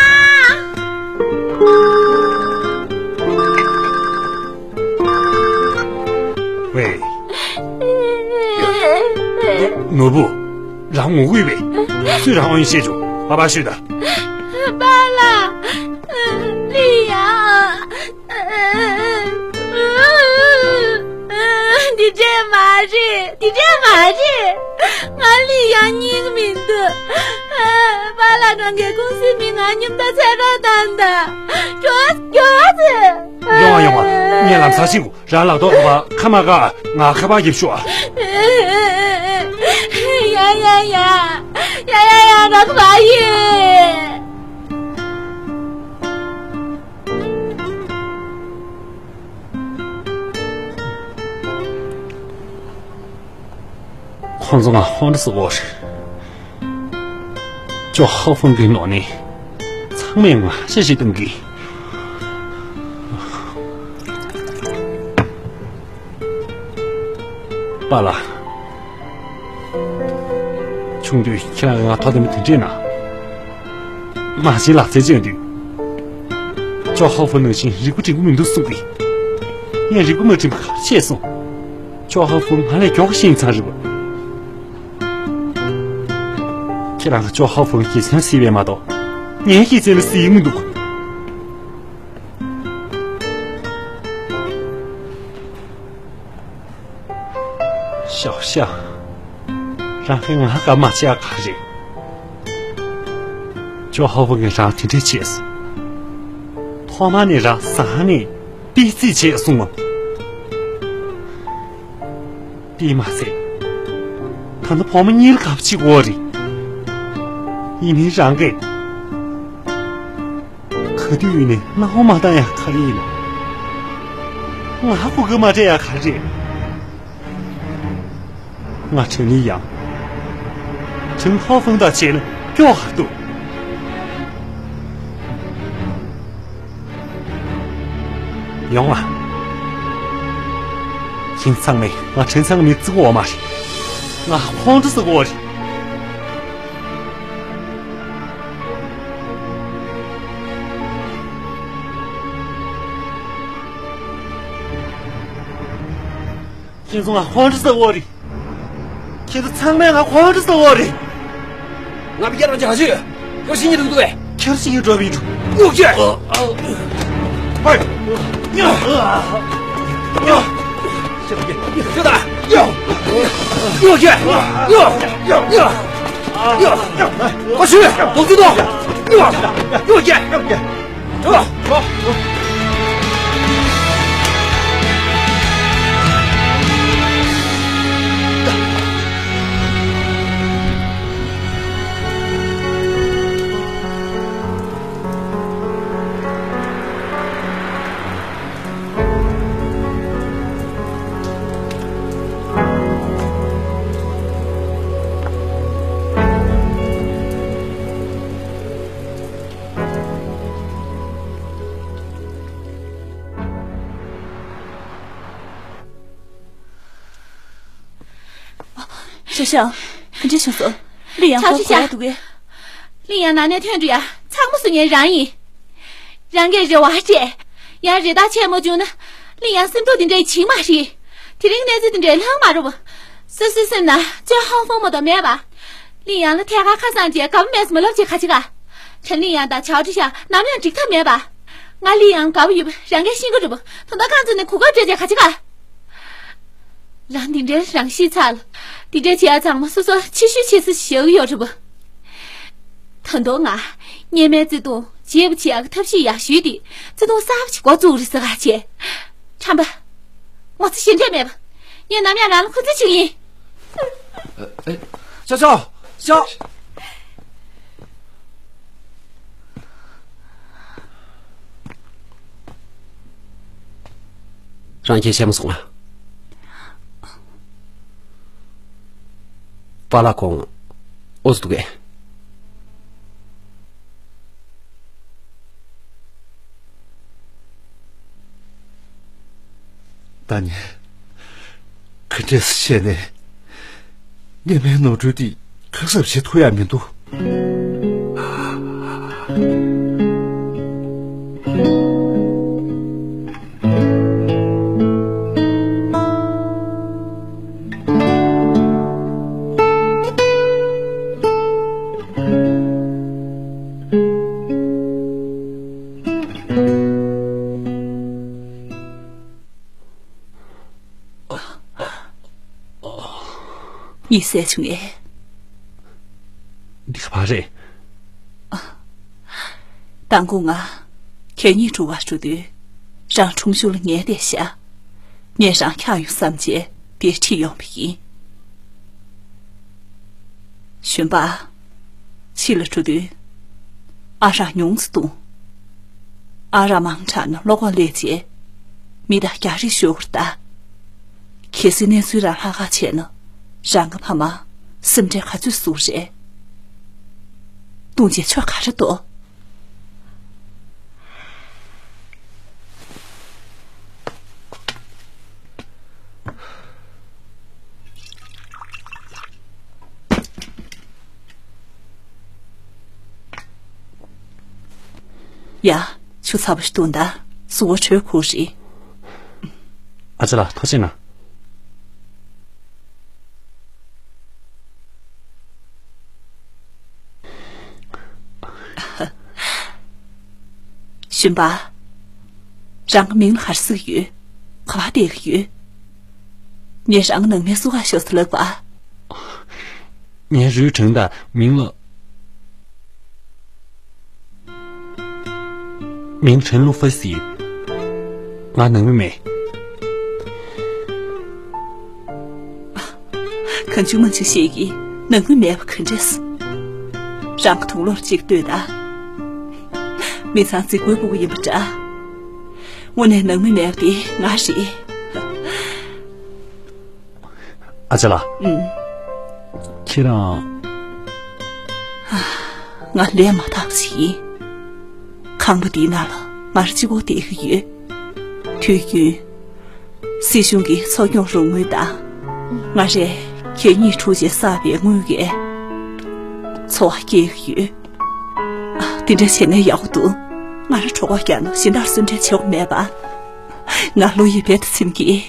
ཝེ། ནོར་བུ། རང་ངུ་གི་ཡོད་པས། སུས་རང་དབང་བཤད་བྱུང་། པ་པ་ཤོད་ད། པཱ་ལགས། ལི་ཡ། འདི་འདྲས་མ་རེད། འདི་འདྲས་མ་རེད། ང་ལི་ཡ་རྙེད་མི་འདུག་པཱ་ལགས་རང་གི་ཀུང་སིའི་མི་ང་མཉམ་དུ་ཚེ་རོགས་དང་ད། ཁྱོད་ཁྱོད་ཚེ། ཡོང་བ་ཡོང་བ། ངས་ལམ་སང་ཤེས་དགོས། རང་ལག་ཐོག་ཁ་པར་ཁ་མ་བཀག་ང་ཁ་པར་རྒྱབ་ཤོག་ཨ། ཡ་ཡ་ཡ། ཡ་ཡ་ཡ། རག་པ་ཡིན། ཁོང་ཚོ་ང་ཧོན་རི་སི་འོ་རེད། ཅོ་ཧའོ་ཧྥུང་གི་ནང་ནས་ཚང་མས་ང་ཤ་ཞིག་གཏོང་གི། པཱ་ལགས། ཆུང་དུས་ཁྱེད་རང་ང་ཐོག་དེ་མི་དེ་འདྲས་ན། མ་གཞི་ལག་རྩལ་ཅན་དུས། ཅོ་ཧའོ་ཧྥུང་ནང་བཞིན་རིག་པ་འགྲིག་པོ་མི་འདུག་གསུང་གི། ངས་རིག་པ་མ་འགྲིག་པ་ག་རེ་བྱས་སོང་། ཅོ་ཧའོ་ཧྥུང་ང་ལས་མགྱོགས་ཤིང་ཚང་རེད་པ། ཁྱེད་རང་ཅོ་ཧའོ་ཧྥུང་གི་སེམས་སྲིད་པས་མ་གཏོགས། ངའི་སྐྱེ་ཚེ་ལ་སྲིད་མི་འདུག་ཤག་ཤག་རང་གིས་ང་དགའ་མ་བྱས་ག་རེད། ཅོ་ཧའོ་ཧྥུང་གིས་རང་དེ་འདྲས་བྱས་སོང་། ཐོག་མ་ནས་རང་ཟ་ནས་པི་ཙི་བྱས་སོང་ངམ། དེས་མ་ཟད། ད་ནི་བུ་མོ་གཉིས་ལ་གབ་ཅིག་འོ་རེད། ཡིན་ནའི་རང་གིས། ག་དུས་ཡིན་ནའི་སྣང་བ་མ་བཏང་ཡ་ག་རེ་ཡིན་ནམ། ང་གོ་སྐབས་མ་སྤྲད་ཡ་ག་རེ་རེད། ང་ཁྲེན་ལི་ཡང་། ཁྲེན་ཧའོ་ཧྥུང་དང་བྱས་ན་སྐྱོ་ག་འདུག་ཡོང་ང་། ཁྱེད་ཚང་མས་ང་ཁྲེན་ཚང་མའི་བརྩི་བ་མ་རེད། ང་ཁོང་ཁྲོ་ཟ་གི་ཡོད་རེད། ཁྱེད་ཚོ་ང་ཁོང་ཁྲོ་ཟ་གི་ཡོད་རེད། ཁྱེད་ཚོ་ཚང་མས་ང་ཁོང་ཁྲོ་ཟ་གི་ཡོད་རེད། ང་བི་རྒྱ་རང་ཅག་ཞུ། ཁྱོད་ཤི་ཉེ་འདུག་འདུག་གས། ཁྱོད་ཤི་ཉེ་འགྲོ་བའི་འགྲོ། ཡོ་ཁྱོད། ཨ། ཨ། ཧོꯏ། ཡ། ཡ། ཁྱོད་ད། ཡ། ཡོ་ཁྱོད། ཡ། ཡ། ཡ། ཡ། ཁོ་ཤི། དོག་ཅི་དོག་ཡ། ཡོ་ཁྱོད། ཞའོ་ཞའོ། ག་འདྲ་བྱུང་སོང་། ལི་ཡང་ཆགས་ཁོ་ཤི་གོ་ཡ་ཤ། འདུག་གས། ལི་ཡང་ནང་ནས་ཐོན་འགྲོ་ཡ། ཚང་མ་སུ་ཉན་རང་ཡིན། རང་གིས་རེ་བ་བྱས། ཡང་རེ་ཐག་ཆད་མ་བྱུང་ན། ལི་ཡང་སེམས་ཐག་དེ་འདྲའི་བྱིང་མ་རེད། དེ་རིང་གནས་ཚུལ་དེ་འདྲའི་ལྷང་མ་རུང་། སོ་སོའི་སེམས་ན་ཅོ་ཧའོ་ཧྥུང་མ་གཏོགས་མེད་པ། ལི་ཡང་ལ་ཐད་ཀར་ཁ་སང་རྗེས་དགའ་པོ་མེད་སོང་མ་ལབ་བྱེད་ག་བྱེད་ག་ཁྲེན་ལི་ཡང་དང་ཆའོ་ཀྲི་ཞང་ནམ་ཡང་འགྲིག་ཐབས་མེད་པ། ང་ལི་ཡང་དགའ་པོ་ཡོད་པ་རང་གིས་ཤེས་ཀྱི་རེད་པ། ད་ལྟ་ཁ་ཚུན་ནས་གོ་སྐབས་སྤྲད་བྱས་ག་ཅི་ག་རང་འདི་འདྲའི་རང་ཤི་ཚར་ལ། འདི་འདྲའི་བྱེད་ཡ་ཚང་མ་སོ་སོར་ཕྱི་བཤོལ་བྱེད་ས་ཞིག་ཡོད་རེད་པ། ད་དུང་ང་སྔོན་མའི་བརྩེ་དུང་བརྗེ་པོ་བྱེད་ཡག་གི་ཐབས་ཤེས་ཡག་ཤོས་དེ་བརྩེ་དུང་གསར་པ་ཞིག་འགོ་བཙུགས་རེད་ཟེར་ག་བྱས། ཁྲམ་པ། ངོ་ཚ་ཞེ་འགྲས་མེད་པ། ངས་ནམ་ཡང་རང་ལ་འཁོན་འཛིན་བྱེད་ཀྱི་ཡིན། ཨེ། ཤོག་ཤོག་ཤོག་རང་སྐད་བཤད་མ་སོང་ང་། པཱ་ལགས་ཁོང་ཨོ་ཙི་འདུག་གས། ད་ནི་ག་འདྲས་བྱས་ནས་སྔོན་མའི་ནོར་འཁྲུལ་འདི་ག་ཟབ་བྱེད་ཐུབ་ཡ་མི་འདུག་གཉིད་སད་བྱུང་ངས། འདི་ག་བ་རེད། མདང་དགོང་ང་གད་སྙིགས་བཀྲུ་བར་འགྲོ་དུས་རང་ཁྲོམ་གཞུང་ལ་ཉལ་བསྡད་ཤག་ངས་རང་འཁྱག་ཡོང་བསམ་བྱས་དེར་ཁྲིད་ཡོང་བ་ཡིན། ཞུན་པ། ཕྱི་ལ་འགྲོ་དུས་ཨ་རག་ཉུང་ཙམ་བཏུང་། ཨ་རག་མང་དྲགས་ན་གློ་ཁོག་ལས་བྱེད། མི་དང་རྒྱག་རེས་ཤོར་གི་རེད་ད། གལ་སྲིད་གནས་ཚུལ་རང་ལྷག་ཁ་བྱས་ན་རང་གི་ཕ་མ་སེམས་ཁྲལ་ག་ཚོད་ཟུག་རེད། བཏུང་བྱས་ཆོ་ག་རེ་འདུག་ཡ། ཆུ་ཚ་པོ་ཞིག་བཏུང་དང་། གཟུགས་པོ་དྲོད་ཁུག་རེད། ཨ་ཅེ་ལགས་ཐུགས་རྗེ་གནང་། ཞུན་པ། རང་གི་མིང་ལ་ག་རེ་ཟེར་གྱི་ཡོད། ག་པར་བསྡད་ཀྱི་ཡོད། ངས་རང་གི་ནང་མིའི་བསུ་ག་ཤོག་ཟེར་ལབ་པ། ངའི་རུས་དྲན་དང་མིང་ལ། མིང་ཁྲེན་ལུ་ཧྥེ་ཟེར། ང་ནང་མི་མེད། གང་བྱུང་མང་བྱུང་བཤད་ཀྱིས་ནང་མི་མེད་པ་ག་འདྲས། རང་གི་དུག་ལོག་ཅིག་ལྟོས་དང་། མི་ཚང་རྫིག་པོའི་སྤུ་གུ་ཡིན་པ་འདྲ། དངོས་གནས་ནང་མི་མེད་པ་དེ་ང་རེད། ཨ་ཅེ་ལགས། ཨུམ། ཁྱེད་རང་། ང་ལས་མ་དག་ཅིག་ཡིན། ཁང་པ་འདིའི་ནང་ལ་ང་རང་གཅིག་པོ་བསྡད་ཀྱི་ཡོད། དུས་རྒྱུན་སྲིད་གཞུང་གི་འཚོ་སྐྱོང་རོགས་དངུལ་དང་། ང་རས་གད་སྙིགས་བཀྲུས་བྱས་བསགས་པའི་དངུལ་གྱིས་འཚོ་བ་སྐྱེལ་གྱི་ཡོད། ཨ། དེ་འདྲ་བྱས་ན་ཡག་པོ་འདུག་ང་རང་གྲོད་ཁོག་རྒྱགས་ན་གཞན་དག་གསོན་བྲལ་བྱེད་དགོས་མེད་པ། ང་བློ་ཡིད་རྦད་དེ་ཚིམ་གྱིས།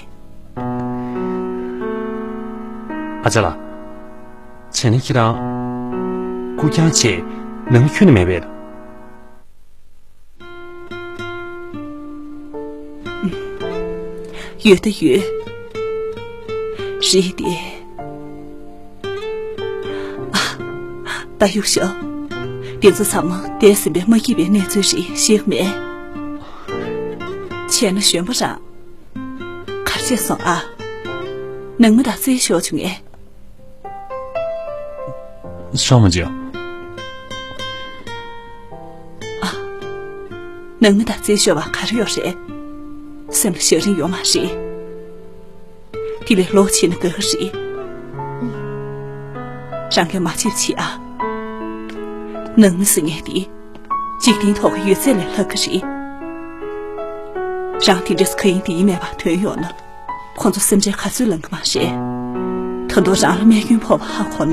ཨ་ཅེ་ལགས། བྱས་ན་ཁྱེད་རང་སྐུ་རྐྱང་བྱས་ནང་ཁྱོན་ནས་མེད་པས། ཡོད་ད་ཡོད། རེད་དེ། ཨ། ད་གཡུག་ཤོག་དེ་ཚོ་ཚང་མ་འདས་ཟིན་པའི་མ་སྐྱིད་པའི་གནས་ཚུལ་རེད། ཤེས་མེད། བྱས་ན་གཞོན་པ་རང་། གར་བྱས་སོང་ཨ། ནང་མི་དང་རྩེད་ཤོག་བྱུང་ངས། ཤོག་མ་བྱོས། ཨ། ནང་མི་དང་རྩེད་ཤོར་བ་ག་རེ་ཡོད་རེད། སེམས་ལ་ཞེ་རིང་ཡོད་མ་རེད། དེ་ལས་ལོག་བྱས་ན་དགའ་གི་རེད། རང་གིས་མ་བྱེད་བྱེད་ཨ། ནང་མི་ཟེར་མཁན་དེ། འཇིག་རྟེན་ཐོག་གི་ཡོད་ཚད་ལས་ལྷག་གི་རེད། རང་དེ་འདྲས་ག་ཡིན་དེ་ཡིན་མེད་པ་ཐོན་ཡོང་ན། ཁོང་ཚོ་སེམས་ཁྲལ་ག་ཚོད་ལངས་གི་མ་རེད། ད་དུང་རང་ལ་རྨས་སྐྱོན་ཕོག་པ་ཧ་གོ་ན་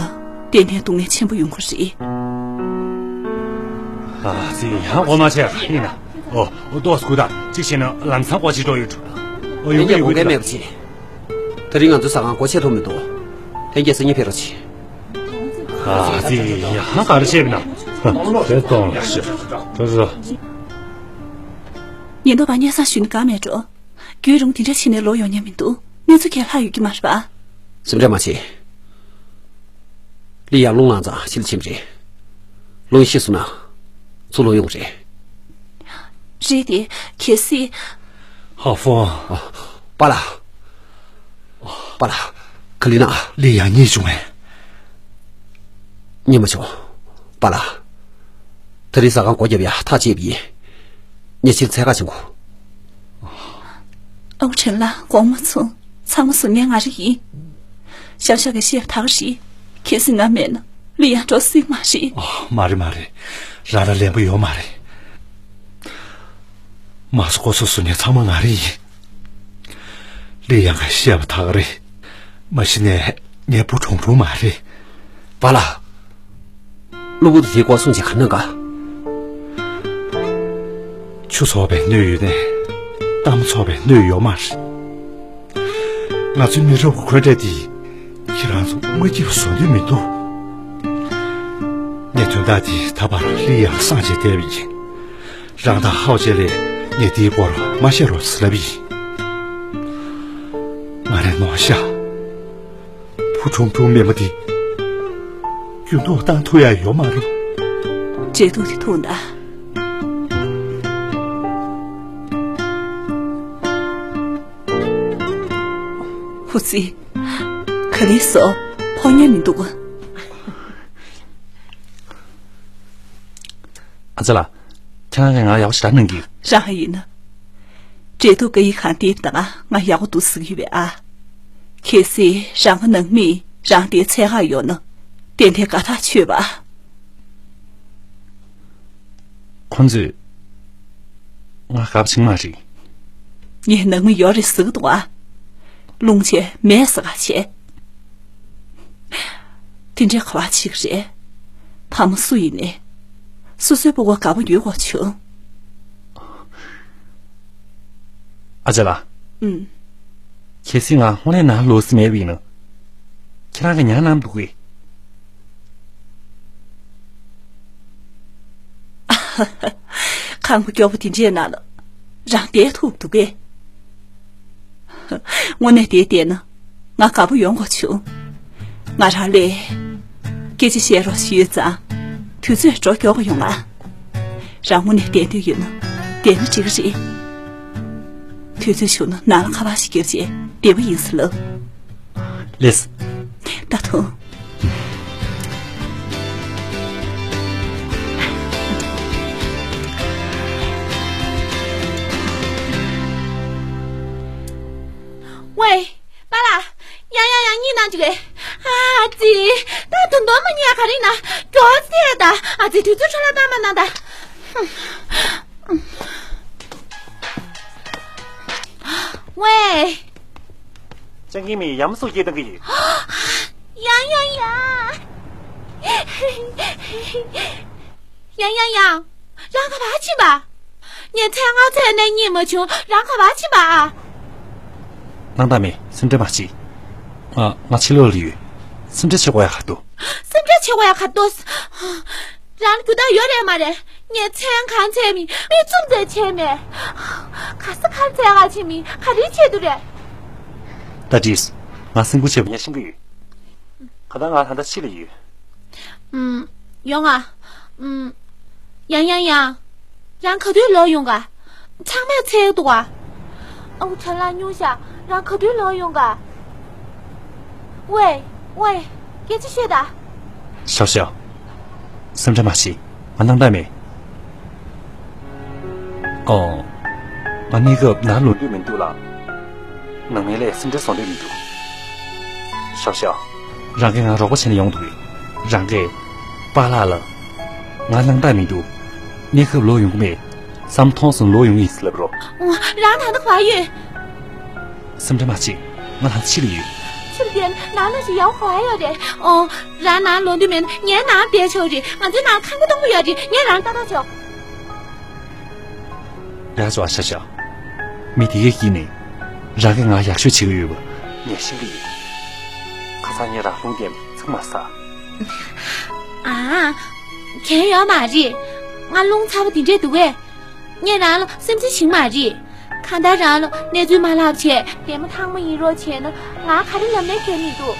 ཏན་ཏན་སྡུག་བསྔལ་ཆེན་པོ་ཡོང་གི་རེད། ཨ་ཙི། ཡང་འོ་མ་ཆེ་ཡིན་ན། ཨོ། ཏོག་ཙམ་སྒུག་དང་། གཅིག་བྱས་ན་ལམ་སང་སྐོར་ཅིག་འགྲོ་ཡོད་འགྲོ། ཨོ། ཡོང་གི་ཡོད་གི་མེད་པ་བྱས། དེ་རིང་ང་ཚོའི་ཟ་ཁང་སྒོ་ཕྱེ་ཐུབ་མི་འདུག་ལྷན་རྒྱས་སང་ཉིན་ཕེབས་རོགས་བྱེད། ཨ་ཙི། ཡང་ག་རེ་བྱས་པ་ན། དེ་གཏོང་ལ་ཤོག་ད་ཟ། ཉེན་རྟོག་པ་སྙན་སེང་ཞུས་ནས་གང་མེད་འགྲོ། རྒྱུན་རིང་དེ་འདྲ་ཕྱིན་ནས་ལོག་ཡོང་ཉན་མི་འདུག་གནས་ཚུལ་གང་ལྷག་ཡོད་ཀྱི་མ་རེད་པ། སེམས་ཁྲལ་མ་བྱེད། ལི་ཡང་རླུང་ལངས་ཙང་ཕྱི་ལ་ཕྱིན་པ་རེད། རླུང་ཤེས་སོང་ན་ཚུར་ལོག་ཡོང་རེད། རེད་དེ། གལ་སྲིད། ཧ་ཧྥང་། པཱ་ལགས། པཱ་ལགས། ག་ལི་ན། ལི་ཡང་རྙེད་བྱུང་ངས། རྙེད་མ་བྱུང་། པཱ་ལགས། དེ་རིང་ཟ་ཁང་སྒོ་བརྒྱབ་ཡ་ཐག་བཅད་པ་ཡིན། ངས་ཕྱིར་འཚོལ་ག་ཕྱིན་གོ། ཨའུ་ཁྲེན་ལགས་དགོངས་མ་ཚོམས། ཚང་མ་བཟོ་མཁན་ང་རང་ཡིན། ཞའོ་ཞའོ་གིས་བཤད་པ་ད་ག་རེད། གལ་སྲིད་ང་མེད་ན་ལི་ཡང་འགྲོ་སྲིད་མ་རེད། ཨ། མ་རེད་མ་རེད། རང་ལ་ལན་པོ་ཡོད་མ་རེད། མ་སོ་ཁོ་ཚོ་བཟོ་མཁན་ཚང་མ་ང་རང་ཡིན། ལི་ཡང་གིས་བཤད་པ་ད་ག་རེད། མ་གཞི་ནས་ངའི་བུ་ཁྲུང་ཁྲུང་མ་རེད། པཱ་ལགས། གློ་བུར་དུ་དེའི་སྐོར་གསུང་བྱས་ག་ན་དགའ། ཆུ་ཚོགས་པའི་སྣོད་ཡོད་ནས་གཏམ་ཚོགས་པའི་སྣོད་ཡོད་མ་རེད། ང་ཚོའི་མི་རབས་ཀྱི་འཁོན་འགྲས་འདིས་ཁྱེད་རང་ཚོ་མ་སྐྱིད་པ་བཟོ་འདོད་མི་འདུག་ངས་དོན་དག་འདི་ད་བར་ལི་ཡང་སངས་རྒྱས་བསྡད་པ་ཡིན། རང་དང་ཧའོ་ཅེ་ལས་ངས་འདིའི་སྐོར་མ་བཤད་རོགས་ཟེར་ལབ་ཡིན། ང་རང་ནོར་ཤག་བུ་ཁྲུང་ཁྲུང་མེད་མ་དེ་རྒྱུན་ཐོག་བཏང་ཐུབ་ཡ་ཡོད་མ་རེད། འབྲེལ་གཏུག་དེ་ཐུག་ན། ཧུ་ཙི། ག་ལེར་སོང་། ཕོ་ཉ་མི་འདུག་ཨ་ཅེ་ལགས། ཁྱེད་རང་གིས་ང་ཡག་པོ་ཞེ་དྲག་གནང་གི། རང་ཡིན་ན། འབྲེལ་གཏུག་བཀའ་ཡིག་གང་བལྟས་དང་ང་ཡག་པོ་འདུག་ཟེར་གྱི་ཡོད་པས་ཨ། གལ་སྲིད་རང་གི་ནང་མིས་རང་དེའི་ཚད་བཀག་ཡོང་ན་ཏན་ཏན་དགའ་ཐག་ཆོད་པ། ཁོང་ཚོས་ང་དགའ་པོ་བྱེད་ཀྱི་མ་རེད། ངའི་ནང་མི་ཡོད་རེད་ཟེར་གྱི་འདུག་ཨ། རླུང་ཆེ་མེད་ཟེར་ག་བྱས། དེ་འདྲའི་ག་པར་བྱེད་ཀྱི་རེད། ཕ་མ་སུ་ཡིན་ནའི། སོ་སོའི་སྤུ་གུ་དགའ་པོ་ཡོད་དགོས་བྱུང་། ཨ་ཅེ་ལགས། ཨུམ། གལ་སྲིད་ང་དངོས་གནས་ནང་ལོག་ས་མེད་པ་ཡིན་ན། ཁྱེད་རང་གིས་ཉར་གནང་འདུག་གས། ཁང་པ་སྐྱོ་པོ་དེ་འདྲའི་ནང་ལ་རང་བསྡད་ཐུབ་འདུག་གས། དངོས་གནས་དེ་བལྟས་ན་ང་དགའ་པོ་ཡོང་དགོས་བྱུང་། ང་རང་ལ་སྐད་ཆ་བཤད་རོགས་ཞུས་ཙང་དུས་ཚོད་འགྲོ་མགྱོགས་པོ་ཡོང་ང་། རང་དངོས་གནས་བསྡད་འདོད་ཡོད་ན་བསྡད་ན་འགྲིག་གི་རེད། དུས་ཚོད་བྱུང་ན་ནང་ལ་ཁ་པར་ཞིག་བརྒྱབ་བྱས་བསྡད་པ་ཡིན་ཟེར་ལབ། ལེས། ད་དུང་། ཝེ། པཱ་ལགས། ཡང་ཡང་ཡང་གཉིད་གནང་བཅུག་གས། ཨ་ཙི། ད་དུང་མདོར་མ་གཉིད་ཡ་ག་རེ་ན། མགྱོགས་ཙེ་ད། ཨ་ཙི་དུས་ཚོད་འཕྲོ་བརླག་བཏང་མ་གནང་ད། ཝེ། སྤྱང་ཀི་མི་ཡ་མ་སུ་སྐྱེས་བཏང་གི་ཡིན། ཡང་ཡང་ཡང་། ཡང་ཡང་ཡང་། རང་ག་པར་ཕྱིན་པ། ངས་ཚེ་སྔ་ཚེ་ནས་རྙེད་མ་བྱུང་རང་ག་པར་ཕྱིན་པ་ཨ། སྣང་དག་མེད་སེམས་ཁྲལ་མ་བྱེད། ང་ང་ཕྱི་ལོགས་ལ་ཡོད། སེམས་ཁྲལ་བྱེད་དགོས་ཡ་ག་འདུག་སེམས་ཁྲལ་བྱེད་དགོས་ཡ་ག་འདུག་རང་རྒྱུ་དག་ཡོད་རེད་མ་རེད། ངས་ཚེ་གང་ཚེ་མི་མི་བཙུམ་ཚེ་བྱས་མེད། ག་ས་གང་ཚེ་ག་ཕྱིན་མི་ག་རེ་བྱེད་དུ་རེད། ད་དྲིས། ང་སེམས་ཁུར་བྱེད་པ་ངས་ཤེས་ཀྱི་ཡོད། ག་ད་ང་ད་ལྟ་ཕྱི་ལ་ཡོད། ཨུམ། ཡོང་ང་། ཨུམ། ཡང་ཡང་ཡང་། རང་ག་དུས་ལོག་ཡོང་ག་ཚང་མས་འཚོལ་འདུག་ག་ཨའུ་ཁྲ་ལགས་སྙུང་ཤག་རང་ག་དུས་ལོག་ཡོང་ག་ཝེ། ཝེ། སྐད་ཆ་བཤད་ད། ཞའོ་ཞའོ། སེམས་ཁྲལ་མ་བྱེད། ང་སྣང་དག་མེད། ཨོ། ང་གནས་སྐབས་ནང་ལོག་འདོད་མི་འདུག་ལ། ནང་མི་ལས་སེམས་ཁྲལ་བཟོ་འདོད་མི་འདུག་ཞའོ་ཞའོ། རང་གིས་ང་རོགས་པ་བྱས་ནས་ཡོང་འདུག་གས། རང་གིས། པཱ་ལགས་ལ། ང་སྣང་དག་མི་འདུག་གནས་སྐབས་ལོག་ཡོང་གི་མེད། བསམ་མཐོང་སོང་ལོག་ཡོང་གི་ཡིན་ཟེར་ལབ་རོགས། ཨོ། རང་ད་ལྟ་ག་པར་ཡོད། སེམས་ཁྲལ་མ་བྱེད། ང་ལ་ཕྱི་ལ་ཡོད། ཕྱི་ལ་བསྡད་ན་ནང་ན་ཞིག་ཡག་པོ་ག་པར་ཡོད་རེད། ཨོ། རང་ནང་ལོག་འདོད་མེད་ན་ངའི་ནང་བསྡད་ཆོག་རེད། ང་ཚོའི་ནང་ཁང་པ་སྟོང་པོ་ཡོད་རེད། ངས་རང་ལྟ་ཐག་ཆོད། རེད་ཨ་ཅོ་ཨ་ཤ་ཤ། མི་དེ་གའི་དཀྱིལ་ནས་རང་གིས་ང་ཡག་ཤོས་བྱེད་ཀྱི་ཡོད་པ་ངས་ཤེས་ཀྱི་ཡོད། ཁ་སང་ངས་རང་ལུང་བསྟན་ཚིག་མ་ཟ། ཨ། གན་ཡོད་མ་རེད། ང་རླུང་ཚ་པོ་དེ་འདྲས་འདུག་གས། ངས་རང་ལ་སེམས་ཁྲལ་བྱེད་ཀྱི་མ་རེད། གང་ལྟར་རང་ལ་གནས་ཚུལ་མ་ལབ་བྱས་ལད་མོ་ཐང་མོ་ཡིན་རོགས་བྱས་ན་ང་ག་རེ་ལབ་ནའི་གལ་མི་འདུག་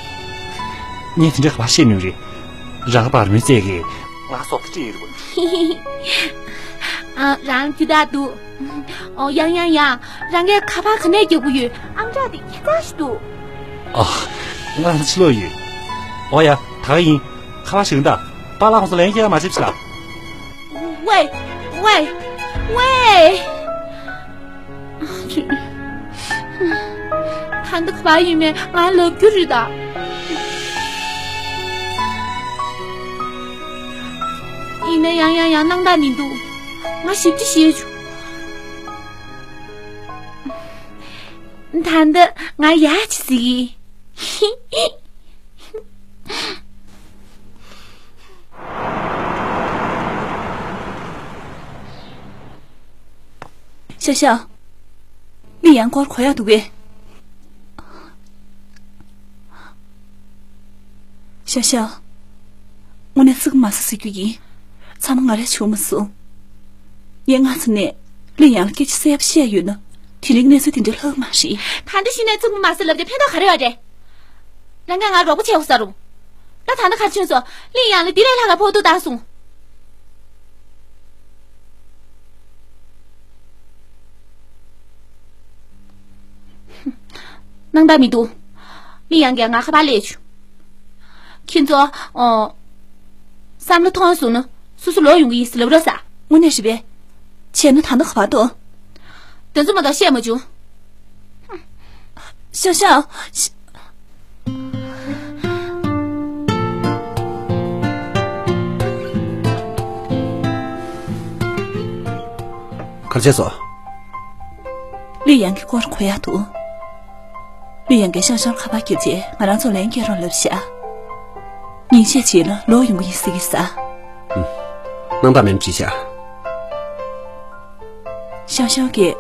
ངས་དེ་འདྲ་ག་པར་བཤད་ནི་རེད། རང་པར་མོའི་རྩལ་གྱིས་ང་སྲོག་དེ་སྤྲད་ཡོད་རེད་པ། ཨ། རང་རྒྱུ་དག་འདུག་ཨོ། ཡང་ཡང་ཡང་། རང་གིས་ཁ་པར་ག་ནས་རྒྱག་གི་ཡོད། ཨང་གྲངས་དེ་ཁྱད་མཚར་ཞིག་འདུག་ཨ། ང་ཕྱི་ལོགས་ཡོད། ཨོ་ཡ། ད་ག་ཡིན། ཁ་པར་ཞིག་ད། པཱ་ལགས་ཁོང་ཚོ་ལན་རྒྱག་མ་བྱེད་ཤག་ཝེ། ཝེ། ཝེ། ད་འདི་ག་པར་ཡིན་མིན་ང་ལབ་རྒྱུ་རེད་ད། ཡིན་ན་ཡང་ཡང་ཡང་སྣང་དག་མི་འདུག་ང་ཞིབ་ཅིག་བྱེད་ཆོག་ད་འདི་ང་ཡག་ཅིག་གཟིགས། ཤ་ཤ། ལི་ཡང་སྐོར་གོ་ཡག་འདུག་གས། ཤ་ཤ། དངོས་གནས་ཙིག་མ་ཟ་ཟེར་རྒྱུ་ཡིན། ཚང་མ་ང་རས་བྱུང་མ་སོང་། ངས་སྔ་ས་ནས་ལི་ཡང་ལ་སྐད་ཆ་གསལ་པོ་བཤད་ཡོད་ན་དེ་རིང་གནས་ཚུལ་དེ་འདྲ་ལྷག་མ་རེད། ད་འདི་གཞི་ནས་ཙིག་མ་ཟ་ལབ་དེ་ཕན་ཐོགས་ག་རེ་ཡོད་རེད། རང་གིས་ང་རོགས་པ་བྱེད་དགོས་ས་རུང་། ད་ད་ནི་ག་རེ་བྱུང་སོང་། ལི་ཡང་ལ་དེ་ལས་ལྷག་ག་ཕོག་ཐུག་བཏང་སོང་། སྣང་དག་མི་འདུག་ལི་ཡང་གིས་ང་ཁ་པར་སླེབས་བྱུང་། ཁྱེད་ཚོ། ཨོ། བསམ་བློ་ཐོངས་སོང་ན་སོ་སོ་ལོག་ཡོང་གི་ཡིན་ཟེར་ལབ་རོགས་ཟེར། དངོས་གནས་རེད་པས། བྱས་ན་ད་ནི་ག་པར་འདུག་དེ་ཚོ་མ་གཏོགས་བཤད་མ་བྱུང་། ཤ་ཤ། ག་རེ་བྱས་སོང་། ལི་ཡང་གི་སྐོར་གོ་ཡག་འདུག་ལི་ཡང་གིས་ཤང་ཤང་ཁ་པར་བརྒྱབ་རྗེས་ང་རང་ཚོ་ལན་བརྒྱབ་རོགས་ལབ་ཤག་ཉིན་ཤས་རྗེས་ལ་ལོག་ཡོང་གི་ཡིན་ཟེར་གི་ཟེར། ཨུམ། སྣང་དག་མེད་ན་བྲིས་ཤག་ཤང་ཤང་གིས་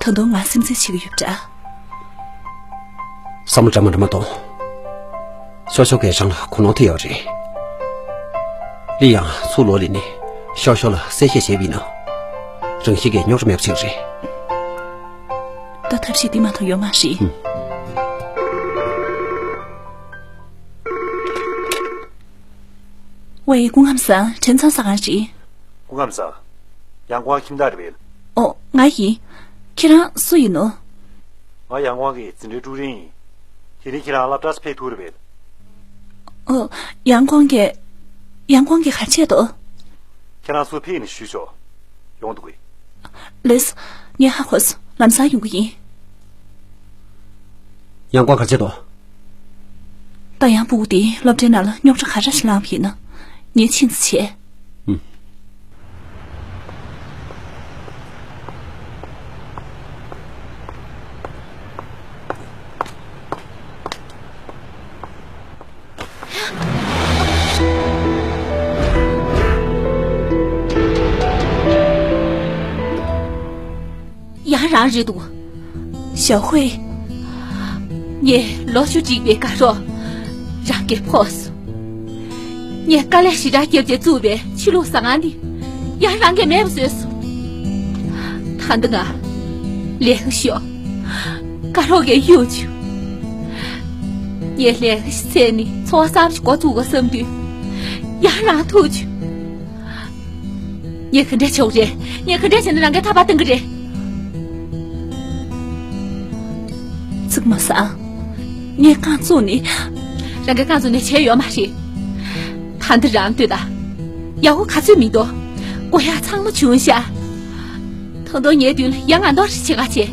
ད་དུང་ང་སེམས་ཁྲལ་བྱེད་ཀྱི་ཡོད་པ་འདྲ། བསམ་བློ་འདྲ་མ་འདྲ་མ་གཏོང་། ཤོ་ཤོ་གིས་རང་ལ་གོ་ནོར་ཐེབས་ཡོད་རེད། ལི་ཡང་ཚུར་ལོག་ལས་ནས་ཤོ་ཤོ་ལ་གསལ་བཤད་བྱས་པ་ཡིན་ན། རང་བཞིན་གྱིས་རྙོག་དྲ་མེད་པ་ཞིག་རེད། ད་ཐབས་ཤེས་འདི་མ་གཏོགས་ཡོད་མ་རེད། ཧུམ། ཝེ། སྐུ་ཁམས་བཟང་། དྲན་ཚང་ཟ་ཁང་རེད། སྐུ་ཁམས་བཟང་། ཡང་ཀོང་ཁྱིམ་བདག་རེད་པས། ཨོ། ང་ཡིན། ཁྱེད་རང་སུ་ཡིན་ནོ། ང་ཡང་ཀོང་གི་འཛིན་གྲྭའི་ཀྲུའུ་རིན་ཡིན། དེ་རིང་ཁྱེད་རང་སློབ་གྲྭར་ཕེབས་ཐུབ་རེད་པས། ཨོ། ཡང་ཀོང་གིས། ཡང་ཀོང་གིས་ག་རེ་བྱས་འདུག་ཁྱེད་རང་ཚུར་ཕེབས་ནས་ཞུས་ཆོག་ཡོང་འདུག་གས། ལགས་སོ། ངས་ཧ་གོ་སོང་། ལམ་སང་ཡོང་གི་ཡིན། ཡང་ཀོང་ག་རེ་བྱས་འདུག་ད་ཡང་སྤུ་གུ་དེས་སློབ་གྲྭའི་ནང་ལ་རྙོག་དྲ་ག་འདྲ་ཞིག་བསླངས་པ་ཡིན་ན། ངས་ཕྱིན་ཙམ་བྱས། ཨུམ། ཡང་རང་རེད་འདུག་ཞའོ་ཧུའེ། ངས་ལོ་བཅུ་བསྒྲིགས་པའི་དགའ་རོགས་རང་གིས་ཕོག་སོང་། ངས་དཀའ་ལས་ཞེ་དྲག་བརྒྱབ་བྱས་བཙུགས་པའི་ཕྱི་ལུགས་ཟ་ཁང་འདི་ཡང་རང་གིས་མེད་པ་བཟོས་སོང་། ད་འདི་ང་ལས་ཀ་ཤོར། དགའ་རོགས་ཀྱིས་གཡུག་བྱུང་། ངས་ལས་ཀ་ཞིག་བཙལ་ནས་འཚོ་བ་བཟང་པོ་ཞིག་འགོ་ཚུགས་དགོས་བསམ་དུས་ཡང་རང་ཐུག་བྱུང་། ངས་ག་འདྲ་བྱེད་དགོས་རེད། ངས་ག་འདྲ་བྱས་ན་རང་གིས་ཐག་པ་གཏོང་གི་རེད། ཚིག་མ་ཟ། ངས་རྐང་བཙུགས་ནས། རང་གིས་རྐང་བཙུགས་ནས་བྱས་ཡོད་མ་རེད། ད་འདི་རང་ལྟོས་དང་། ཡག་པོ་ག་ཚོད་མི་འདུག་དགོས་ཡག་ཚང་མ་བྱུང་ཤག་ད་དུང་ངའི་མདུན་ལ་ཡ་ང་མདོག་ཞིག་བྱེད་ག་བྱེད།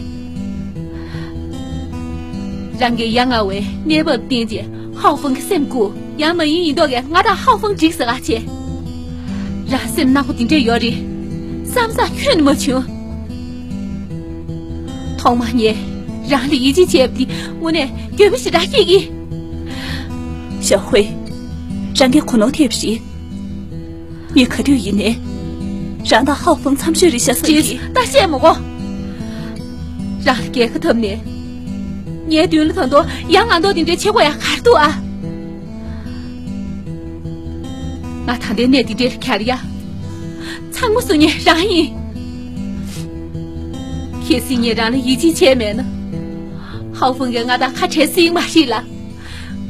རང་གིས་ཡ་ང་བའི་གནས་བབ་བསྟན་རྗེས་ཧའོ་ཧྥང་གི་སེམས་བཀུག་ཡང་མ་ཡིན་ཡིན་མདོག་གིས་ང་དང་ཧའོ་ཧྥང་འགྲིག་ཟེར་ག་བྱེད། རང་སེམས་ནག་པོ་དེ་འདྲ་ཡོད་རེད། བསམ་བསམ་ཁྱོན་ནས་མ་བྱུང་། ཐོག་མར་ངས་རང་ལ་ཡིད་ཆེས་བྱས་པ་དེ་དངོས་གནས་འགྱོད་པ་ཞེ་དྲག་སྐྱེས་ཀྱི། ཞའོ་ཧུའེ། རང་གིས་གོ་ནོར་ཐེབས་རེད། ངས་ག་དུས་ཡིན་ནའི། རང་དང་ཧའོ་ཧྥང་འཚམས་ཤོས་རེད་ཤག་བསམ་གྱི། ད་བཤད་མི་དགོས། རང་ལ་རྒྱལ་ཁ་ཐོབ་ནས། ངའི་མདུན་ལ་ད་དུང་ཡ་ང་མདོག་དེ་འདྲའི་བྱེད་དགོས་ཡག་ག་རེ་འདུག་ཨ། ང་ད་ལྟའི་གནས་འདི་འདྲའི་གར་ཡ། ཚང་མ་སུ་ཉེ་རང་ཡིན། གལ་སྲིད་ངས་རང་ལ་ཡིད་ཆེས་བྱས་མེད་ན། ཧའོ་ཧྥང་གིས་ང་དང་ཁ་བྲལ་སྲིད་མ་རེད་ལ།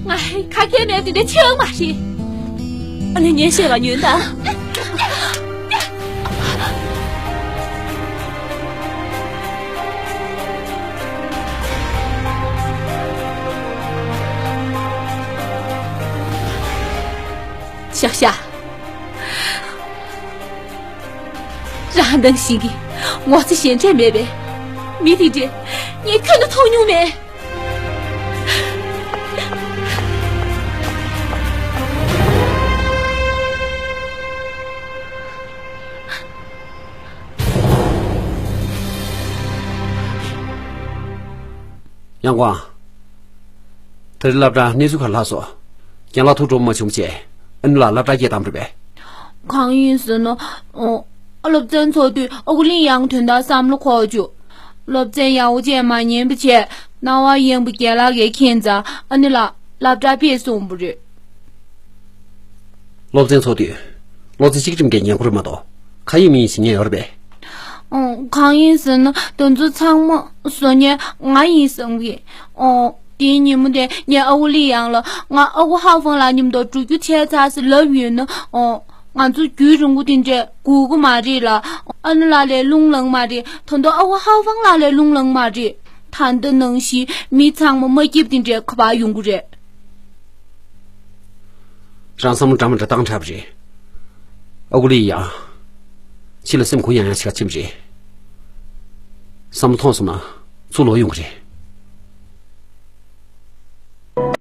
ང་ཁ་སྐད་མེད་འདི་འདྲ་ཆེ་བ་མ་རེད། ཨ་ནི་ངས་བཤད་པ་ཉོན་དང་། ཤག་ཤག། རང་ནང་བཞིན་གྱི་ངོ་ཚ་ཞེ་འགྲས་མེད་པའི་མི་དེ་འདྲས་ངས་ཁྱོན་ནས་མཐོང་མྱོང་མེད། ཡང་ཀོང་། ད་རེས་སློབ་གྲྭ་གནས་ཚུལ་ག་རེ་ལྷག་སོང་། རྒན་ལགས་ཐུགས་སྤྲོ་པོ་མ་བྱུང་བྱས། ཨ་ནེ་ལགས་སློབ་གྲྭ་སྐྱེལ་བཏང་རེད་པས། གང་ཡིན་ཟེར་ན། ཨོ། སློབ་ཚན་ཚོགས་དུས་ཨ་ཁུ་ལི་ཡང་དོན་དག་བསམ་བློ་འཁོར་བཅུག་སློབ་ཚན་ཡག་པོ་བྱས་མ་ཉན་པ་བྱས། རྣ་བ་གཡེང་བའི་རྒན་ལགས་ཀྱིས་མཁྱེན་ཙང་ཨ་ནེ་ལགས་སློབ་གྲྭ་ཕེབས་གསུངས་པ་རེད། སློབ་ཚན་ཚོགས་དུས། བློ་རྩེ་གཅིག་སྒྲིམ་གྱིས་ཉན་དགོས་རེད་མ་གཏོགས། ཁ་ཡིག་མིག་ཡིག་ཞིག་ཉན་ཡོད་རེད་པས། ཨོ། གང་ཡིན་ཟེར་ན་དེ་ཚོ་ཚང་མ་བཟོ་མཁན་ང་ཡིན་བསམ་གི། ཨོ། དེའི་ཉིན་མོ་དེ་ངས་ཨ་ཁུ་ལི་ཡང་ལ་ང་ཨ་ཁུ་ཧའོ་ཧྥང་ལགས་མཉམ་དུ་འགྲོ་རྒྱུ་བྱས་ཚར་ཟེར་ལབ་ཡོད་ན། ཨོ། ང་ཚོ་རྒྱུན་རིང་པོ་དེ་འདྲས་སྒུག་གི་མ་རེད་ལ། ཨ་ནེ་ལགས་ལས་རླུང་ལངས་མ་རེད། ད་དུང་ཨ་ཁུ་ཧའོ་ཧྥང་ལགས་ལས་རླུང་ལངས་མ་རེད། ད་ལྟ་ནང་བཞིན་མི་ཚང་མ་མ་སྐྱིད་དེ་འདྲས་ཁ་པར་ཡོང་གི་རེད། རང་བསམ་བློ་འདྲ་མི་འདྲ་བཏང་དྲགས་པ་རེད། ཨ་ཁུ་ལི་ཡང་། ཕྱི་ལ་སེམས་གུ་ཡངས་ཡངས་ཞིག་ཕྱིན་པ་རེད། བསམ་བློ་ཐོངས་སོང་ན་ཚུར་ལོག་ཡོང་གི་རེད།